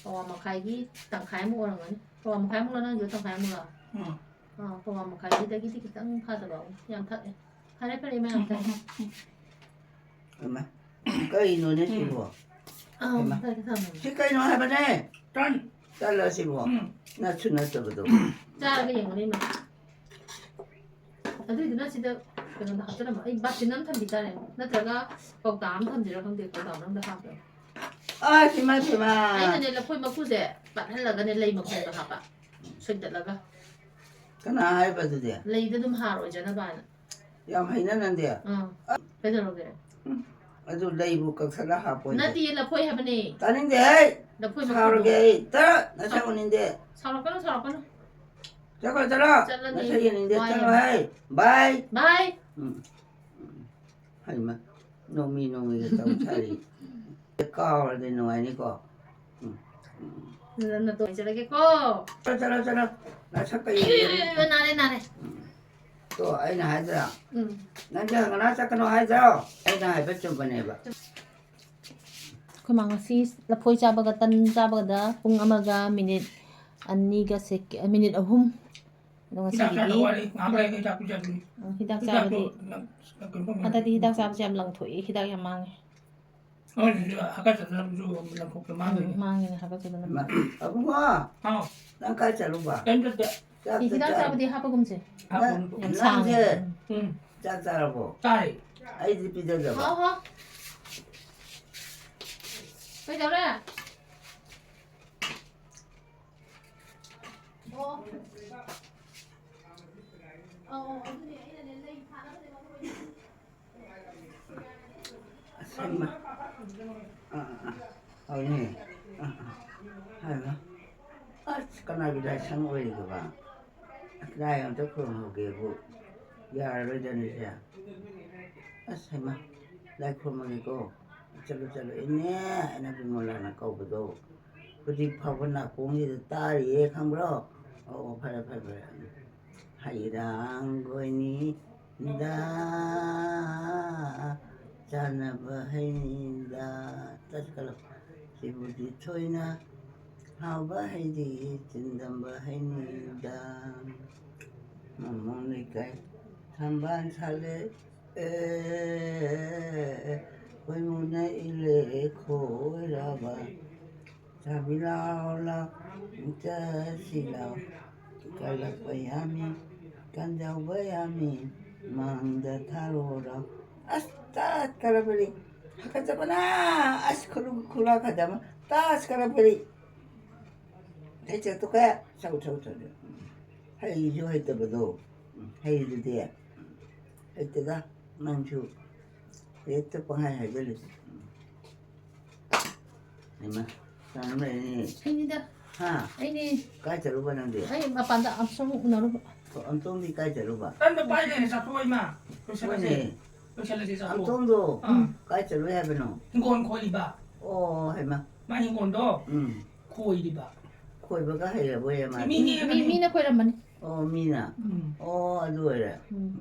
ꯄꯋꯥ ꯃꯈꯥꯏꯒꯤ ꯇꯪꯈꯥꯏꯃꯨꯛ ꯑꯣꯏꯔꯝꯒꯅꯤ꯫ ꯄꯋꯥ ꯃꯈꯥꯏꯃꯨꯛꯂꯣ ꯅꯪꯒꯤꯗꯣ, ꯇꯪꯈꯥꯏꯃꯨꯛꯂꯣ? ꯎꯝ꯫ ꯑꯥ, ꯄꯋꯥ ꯃꯈꯥꯏꯒꯤꯗꯒꯤꯗꯤ ꯈꯤꯇꯪ ꯐꯥꯗꯕ, ꯌꯥꯝ ꯊꯛꯑꯦ꯫ ꯐꯔꯦ, ꯐꯔꯦ, ꯏꯃꯥ, ꯌꯥꯝ ꯊꯛꯑꯦ꯫ ꯍꯩꯃꯥ, ꯀꯩꯅꯣꯅꯦ ꯁꯤꯕꯣ? ꯑꯥ, ꯍꯩꯃꯥ꯫ ꯐꯔꯦ, ꯊꯝꯃꯦ꯫ ꯁꯤ ꯀꯩꯅꯣ ꯍꯥꯏꯕꯅꯦ? ꯇꯟ꯫ ꯇꯜꯂ ꯁꯤꯕꯣ? ꯎꯝ꯫ ꯅꯠꯁꯨ ꯅꯠꯇꯕꯗꯣ꯫ ꯆꯥꯔꯒ ꯌꯦꯡꯉꯨꯅꯦ, ꯏꯃꯥ꯫ ꯑꯗꯨꯏꯗꯨꯅ ꯁꯤꯗ ꯀꯩꯅꯣꯗ ꯍꯥꯞꯆꯔꯝꯃꯣ꯫ ꯑꯩ ꯕꯥꯇꯤꯟ ꯑꯃ ꯊꯝꯕꯤ ꯇꯥꯔꯦ꯫ ꯅꯠꯇ꯭ꯔꯒ ꯀꯧꯇꯥ ꯑꯃ ꯊꯝꯁꯤꯔꯥ ꯈꯪꯗꯦ, ꯀꯧꯇꯥ ꯃꯅꯨꯡꯗ ꯍꯥꯞꯄꯦ꯫ ꯑꯁ, ꯏꯃꯥ, ꯏꯃꯥ꯫ ꯑꯩꯅꯅꯦ, ꯂꯐꯣꯏ ꯃꯀꯨꯁꯦ ꯄꯠꯍꯜꯂꯒꯅꯦ, ꯂꯩ ꯃꯈꯣꯡꯗ ꯍꯥꯞꯄ, ꯁꯣꯏꯗꯠꯂꯒ꯫ ꯀꯅꯥ ꯍꯥꯏꯕ ꯑꯗꯨꯗꯤ? ꯂꯩꯗ ꯑꯗꯨꯝ ꯍꯥꯔ ꯑꯣꯏꯖꯅꯕ ꯍꯥꯏꯅ꯫ ꯌꯥꯝ ꯍꯩꯅ ꯅꯪꯗꯤ꯫ ꯑꯥ꯫ ꯑ-, ꯀꯩꯗꯧꯔꯒꯦ? ꯎꯝ꯫ ꯑꯗꯨ ꯂꯩꯕꯨ ꯀꯛꯊꯠꯂ ꯍꯥꯞꯄꯣꯏꯗꯤ꯫ ꯅꯠꯇꯦꯌꯦ, ꯂꯐꯣꯏ ꯍꯥꯏꯕꯅꯦ꯫ ꯇꯥꯅꯤꯡꯗꯦ ꯍꯦ! ꯂꯐꯣꯏ ꯃꯀꯨꯗꯣ꯫ ꯁꯥꯎꯔꯒꯦ ꯑꯩ꯫ ꯇ-, ꯅꯁꯛ ꯁꯥꯎ-, ꯎꯅꯤꯡꯗꯦ꯫ ꯁꯥꯎꯔꯛꯀꯅꯨ, ꯁꯥꯎꯔꯛꯀꯅꯨ꯫ ꯆꯠꯈ꯭ꯔꯣ, ꯆꯠꯂꯣ꯫ ꯆꯠꯂꯅꯤ꯫ ꯅꯁꯛ ꯌꯦꯡꯅꯤꯡꯗꯦ꯫ ꯋꯥꯏ ꯆꯠꯂꯣ ꯌꯥꯝ꯫ ꯍꯦ꯫ ꯕꯥꯏ꯫ ꯕꯥꯏ꯫ ꯎꯝ꯫ ꯎꯝ꯫ ꯍꯩꯃꯥ, ꯅꯣꯡꯃꯤ ꯅꯣꯡꯃꯤꯒ ꯇꯧ ꯁꯥꯔꯤ꯫ ꯀꯥꯎꯔꯗꯤ ꯅꯨꯡꯉꯥꯏꯅꯤꯀꯣ꯫ ꯎꯝ, ꯎꯝ꯫ ꯅ-, ꯅꯇꯣꯟ ꯆꯠꯂꯒꯦꯀꯣ꯫ ꯆꯠꯂꯣ, ꯆꯠꯂꯣ, ꯆꯠꯂꯣ꯫ ꯅꯁꯛꯀ ꯌꯦꯡꯗ꯭ꯔꯤ꯫ ꯑꯦ, ꯅꯥꯔꯦ, ꯅꯥꯔꯦ꯫ ꯎꯝ꯫ ꯇꯣ, ꯑꯩꯅ ꯍꯥꯏꯗ꯭ꯔꯥ? ꯎꯝ꯫ ꯅꯪꯗꯤ ꯍꯪꯒꯅꯥ ꯆꯠꯀꯅꯣ ꯍꯥꯏꯗ꯭ꯔꯣ? ꯑꯩꯅ ꯍꯥꯏꯕ ꯆꯨꯝꯕꯅꯦꯕ꯫ ꯑꯩꯈꯣꯏ ꯃꯥ ꯉꯁꯤ ꯂꯐꯣꯏ ꯆꯥꯕꯒ ꯇꯟ ꯆꯥꯕꯒꯗ ꯄꯨꯡ ꯑꯃꯒ ꯃꯤꯅꯤꯠ ꯑꯅꯤꯒ ꯁꯦꯀꯦ-, ꯃꯤꯅꯤꯠ ꯑꯍꯨꯝ꯫ ꯑꯗꯣ ꯍꯤꯗꯥꯛ ꯉꯁꯤꯒꯤꯗꯤ ꯆꯥꯗꯧ ꯋꯥꯠꯂꯤ꯫ ꯉꯥꯏꯍꯥꯛ ꯂꯩꯔꯒ ꯍꯤꯗꯥꯛ ꯄꯤꯖꯗꯣꯏꯅꯤ꯫ ꯎꯝ, ꯍꯤꯗꯥꯛ ꯍꯤꯗꯥꯛꯇꯣ ꯆꯥꯕꯗꯤ ꯅꯪ ꯀꯩꯅꯣ ꯇꯧꯕꯅꯤ꯫ ꯍꯟꯗꯛꯇꯤ ꯍꯤꯗꯥꯛ ꯆꯥꯕꯁꯦ ꯌꯥꯝ ꯂꯪꯊꯣꯛꯏ, ꯍꯤꯗꯥꯛ ꯌꯥꯝ ꯃꯥꯡꯉꯦ꯫ ꯍꯣꯏ, ꯍꯥꯀꯠꯆꯗꯅꯕꯁꯨ ꯂꯪꯊꯣꯛꯄ ꯃꯥꯡꯗꯣꯏꯅꯦ꯫ ꯎꯝ, ꯃꯥꯡꯉꯤꯅꯦ ꯍꯥꯀꯠꯆꯗꯅꯕ꯫ ꯏꯃꯥ, ꯑꯕꯨꯡꯉꯣ, ꯍꯥꯎ꯫ ꯅꯪ ꯀꯥꯏ ꯆꯠꯂꯨꯕ? ꯀꯩꯝ ꯆꯠꯇꯦ꯫ ꯆꯥꯛ ꯁꯤ ꯍꯤꯗꯥꯛ ꯆꯥꯔꯨ-, ꯆꯥꯕꯗꯤ ꯍꯥꯞꯄꯒꯨꯝꯁꯦ꯫ ꯍꯥꯞꯄꯒꯨꯝ꯫ ꯅꯪ, ꯌꯥꯝ ꯁꯥꯡꯉꯦ꯫ ꯅꯪꯁꯦ ꯎꯝ꯫ ꯆꯥꯛ ꯆꯥꯔꯕꯣ? ꯆꯥꯔꯦ꯫ ꯑꯩꯗꯤ ꯄꯤꯖꯗꯕ꯫ ꯍꯥꯎ, ꯍꯥꯎ꯫ ꯀꯩꯗꯧꯔꯦ? ꯑꯣ꯫ ꯑꯧ, ꯑꯧ, ꯑꯗꯨꯅꯦ ꯑꯩꯅꯅꯦ ꯂꯩ ꯊꯥꯅꯕꯅꯦ ꯃꯔꯨ ꯑꯣꯏꯅ꯫ ꯑꯁ, ꯍꯩꯃꯥ꯫ ꯑꯥ, ꯑꯥ, ꯑꯥ꯫ ꯍꯣꯏꯅꯦ꯫ ꯑꯥ, ꯑꯥ꯫ ꯍꯩꯃꯥ꯫ ꯑꯁ, ꯀꯅꯥꯒꯤ ꯂꯥꯏꯁꯪ ꯑꯣꯏꯔꯤꯒꯕ? ꯑꯁ, ꯂꯥꯏ ꯑꯝꯇ ꯈꯨꯔꯨꯝꯍꯧꯒꯦꯕꯨ꯫ ꯌꯥꯔꯔꯣꯏꯗꯅꯤꯁꯦ꯫ ꯑꯁ, ꯍꯩꯃꯥ꯫ ꯂꯥꯏ ꯈꯨꯔꯨꯝꯃꯒꯦꯀꯣ꯫ ꯆꯠꯂꯣ, ꯆꯠꯂꯣ꯫ ꯏꯅꯦ ꯍꯥꯏꯅ ꯕꯤꯃꯣꯂꯥꯅ ꯀꯧꯕꯗꯣ꯫ ꯍꯧꯖꯤꯛ ꯐꯥꯎꯕ ꯅꯥꯀꯣꯡꯁꯤꯗ ꯇꯥꯔꯤꯌꯦ, ꯈꯪꯕ꯭ꯔꯣ? ꯑꯣ, ꯐꯔꯦ, ꯐꯔꯦ, ꯐꯔꯦ꯫ ꯍꯩꯔꯥꯡꯒꯣꯏꯅꯤꯗ ꯆꯥꯅꯕ ꯍꯩꯅꯤꯗ꯫ ꯇꯠꯈ꯭ꯔꯣ꯫ ꯁꯤꯕꯨꯗꯤ ꯊꯣꯏꯅ ꯍꯥꯎꯕ ꯍꯩꯗꯤ ꯆꯤꯟꯗꯝꯕ ꯍꯩꯅꯤꯗ꯫ ꯃꯃꯣꯟ ꯂꯩꯀꯥꯏ ꯊꯝꯕꯥꯜ ꯁꯥꯠꯂꯦ꯫ ꯑꯦ, ꯈꯣꯏꯃꯨꯅ ꯏꯜꯂꯦ ꯈꯣꯏꯔꯕ꯫ ꯆꯥꯕꯤ ꯂꯥꯎ ꯂꯥꯎ, ꯆꯠꯁꯤ ꯂꯥꯎ꯫ ꯀꯜꯂꯛꯄ ꯌꯥꯝꯃꯤ, ꯀꯟꯖꯧꯕ ꯌꯥꯝꯃꯤ, ꯃꯥꯡꯗ ꯊꯥꯔꯣꯔꯣ꯫ ꯑꯁ, ꯇꯠꯈ꯭ꯔꯕꯅꯤ꯫ ꯍꯥꯀꯠꯆꯕꯅ, ꯑꯁ, ꯈꯨꯔꯨ ꯈꯨꯔꯥ ꯈꯗꯕ, ꯇꯠꯈ꯭ꯔꯕꯅꯤ꯫ ꯍꯩ ꯆꯠꯇꯨ ꯀꯌꯥ? ꯁꯧ, ꯁꯧ, ꯁꯧ꯫ ꯍꯩꯁꯨ ꯍꯩꯇꯕꯗꯣ꯫ ꯎꯝ, ꯍꯩꯗꯨꯗꯤ꯫ ꯍꯩꯇꯦꯗ, ꯅꯪꯁꯨ꯫ ꯍꯦꯛꯇ ꯄꯪꯍꯥꯏ ꯍꯥꯏꯖꯜꯂꯤ꯫ ꯍꯩꯃꯥ, ꯆꯥꯅꯝ ꯂꯩꯔꯦꯅꯦ꯫ ꯑꯩꯅꯤꯗ꯫ ꯍꯥ? ꯑꯩꯅꯤ꯫ ꯀꯥꯏ ꯆꯠꯂꯨꯕ ꯅꯪꯗꯤ? ꯑꯩ ꯃꯄꯥꯟꯗ ꯑꯝꯁꯨꯡ ꯎꯅꯔꯨꯕ꯫ ꯑꯣ, ꯑꯝꯇꯣꯝꯗꯤ ꯀꯥꯏ ꯆꯠꯂꯨꯕ? ꯇꯟꯗ ꯄꯥꯏ ꯂꯩꯔꯦ, ꯆꯥꯊꯣꯛꯑꯣ, ꯏꯃꯥ꯫ ꯂꯣꯏꯁꯜꯂꯁꯦ꯫ ꯍꯣꯏꯅꯦ꯫ ꯂꯣꯏꯁꯜꯂꯁꯦ, ꯆꯥꯊꯣꯛꯑꯣ꯫ ꯑꯝꯇꯣꯝꯗꯣ ꯑꯥ꯫ ꯀꯥꯏ ꯆꯠꯂꯨꯏ ꯍꯥꯏꯕꯅꯣ? ꯍꯤꯡꯒꯣꯜ ꯈꯣꯏꯔꯤꯕ꯫ ꯑꯣ, ꯍꯩꯃꯥ꯫ ꯃꯥ ꯍꯤꯡꯒꯣꯜꯗꯣ ꯎꯝ꯫ ꯈꯣꯏꯔꯤꯕ꯫ ꯈꯣꯏꯕꯒ ꯍꯩꯔꯕꯣꯏꯔꯦ ꯃꯥꯗꯤ? ꯃꯤ ꯅꯦꯛꯑꯕꯅꯤ꯫ ꯃꯤ-, ꯃꯤꯅ ꯈꯣꯏꯔꯝꯕꯅꯤ꯫ ꯑꯣ, ꯃꯤꯅ? ꯎꯝ꯫ ꯑꯣ, ꯑꯗꯨ ꯑꯣꯏꯔꯦ꯫ ꯎꯝ꯫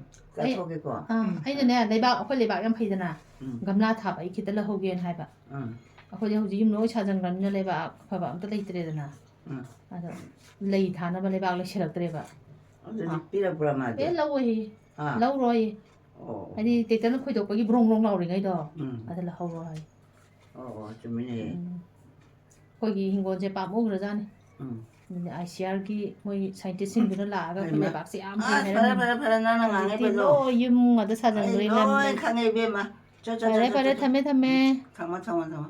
ꯑꯩ, ꯆꯥꯊꯣꯛꯀꯦꯀꯣ? ꯑꯥ, ꯎꯝ꯫ ꯑꯩꯅꯅꯦ, ꯂꯩꯕꯥꯛ, ꯑꯩꯈꯣꯏ ꯂꯩꯕꯥꯛ ꯌꯥꯝ ꯐꯩꯗꯅ, ꯎꯝ꯫ ꯒꯝꯂꯥ ꯊꯥꯕ ꯑꯩ ꯈꯤꯇ ꯂꯧꯍꯧꯒꯦꯅ ꯍꯥꯏꯕ꯫ ꯎꯝ꯫ ꯑꯩꯈꯣꯏꯗꯤ ꯍꯧꯖꯤꯛ ꯌꯨꯝ ꯂꯣꯏ ꯁꯥꯖꯟꯈ꯭ꯔꯕꯅꯤꯅ ꯂꯩꯕꯥꯛ ꯑꯐꯕ ꯑꯝꯇ ꯂꯩꯇ꯭ꯔꯦꯗꯅ꯫ ꯎꯝ꯫ ꯑꯗꯣ ꯂꯩ ꯊꯥꯅꯕ ꯂꯩꯕꯥꯛ ꯂꯩꯁꯤꯜꯂꯛꯇ꯭ꯔꯦꯕ꯫ ꯑꯗꯨꯗꯤ ꯑꯥ꯫ ꯄꯤꯔꯛꯄ꯭ꯔꯥ ꯃꯥꯗꯤ? ꯑꯦ, ꯂꯧꯋꯣꯏ꯫ ꯑꯥ꯫ ꯂꯧꯔꯣꯏ꯫ ꯑꯣ꯫ ꯍꯥꯏꯗꯤ ꯇꯦꯛꯇꯔꯅ ꯈꯣꯏꯗꯣꯛꯄꯒꯤ ꯕ꯭ꯔꯣꯡ ꯕ꯭ꯔꯣꯡ ꯂꯥꯎꯔꯤꯉꯩꯗꯣ, ꯎꯝ꯫ ꯑꯗ ꯂꯧꯍꯧꯔꯣ ꯍꯥꯏ꯫ ꯑꯣ, ꯑꯣ, ꯆꯨꯝꯃꯤꯅꯦ꯫ ꯎꯝ꯫ ꯑꯩꯈꯣꯏꯒꯤ ꯍꯤꯡꯒꯣꯜꯁꯦ ꯄꯥꯝꯃꯨꯈ꯭ꯔꯖꯥꯠꯅꯤ꯫ ꯎꯝ꯫ ꯑꯗꯨꯅ ꯑꯥꯏ ꯁꯤ ꯑꯥꯔꯒꯤ ꯃꯣꯏ ꯁꯥꯏꯟꯇꯤꯁꯁꯤꯡꯗꯨꯅ ꯂꯥꯛꯑꯒ ꯑꯩꯈꯣꯏ ꯍꯩꯃꯥ꯫ ꯂꯩꯕꯥꯛꯁꯦ ꯌꯥꯝ ꯐꯩ ꯑꯁ, ꯐꯔꯦ, ꯍꯥꯏꯔꯝꯃꯤ꯫ ꯐꯔꯦ, ꯐꯔꯦ, ꯅꯪꯅ ꯍꯧꯖꯤꯛꯇꯤ ꯉꯥꯡꯉꯤꯕꯗꯣ꯫ ꯂꯣꯏ ꯌꯨꯝ ꯉꯥꯛꯇ ꯑꯩ ꯁꯥꯖꯟꯈ꯭ꯔꯦ, ꯂꯣꯏ ꯂꯝ꯫ ꯈꯪꯉꯦ, ꯏꯕꯦꯝꯃ꯫ ꯆꯣ, ꯆꯣ, ꯐꯔꯦ, ꯆꯣ, ꯐꯔꯦ, ꯆꯣ, ꯆꯣ꯫ ꯊꯝꯃꯦ, ꯊꯝꯃꯦ꯫ ꯊꯝꯃꯣ, ꯊꯝꯃꯣ, ꯊꯝꯃꯣ꯫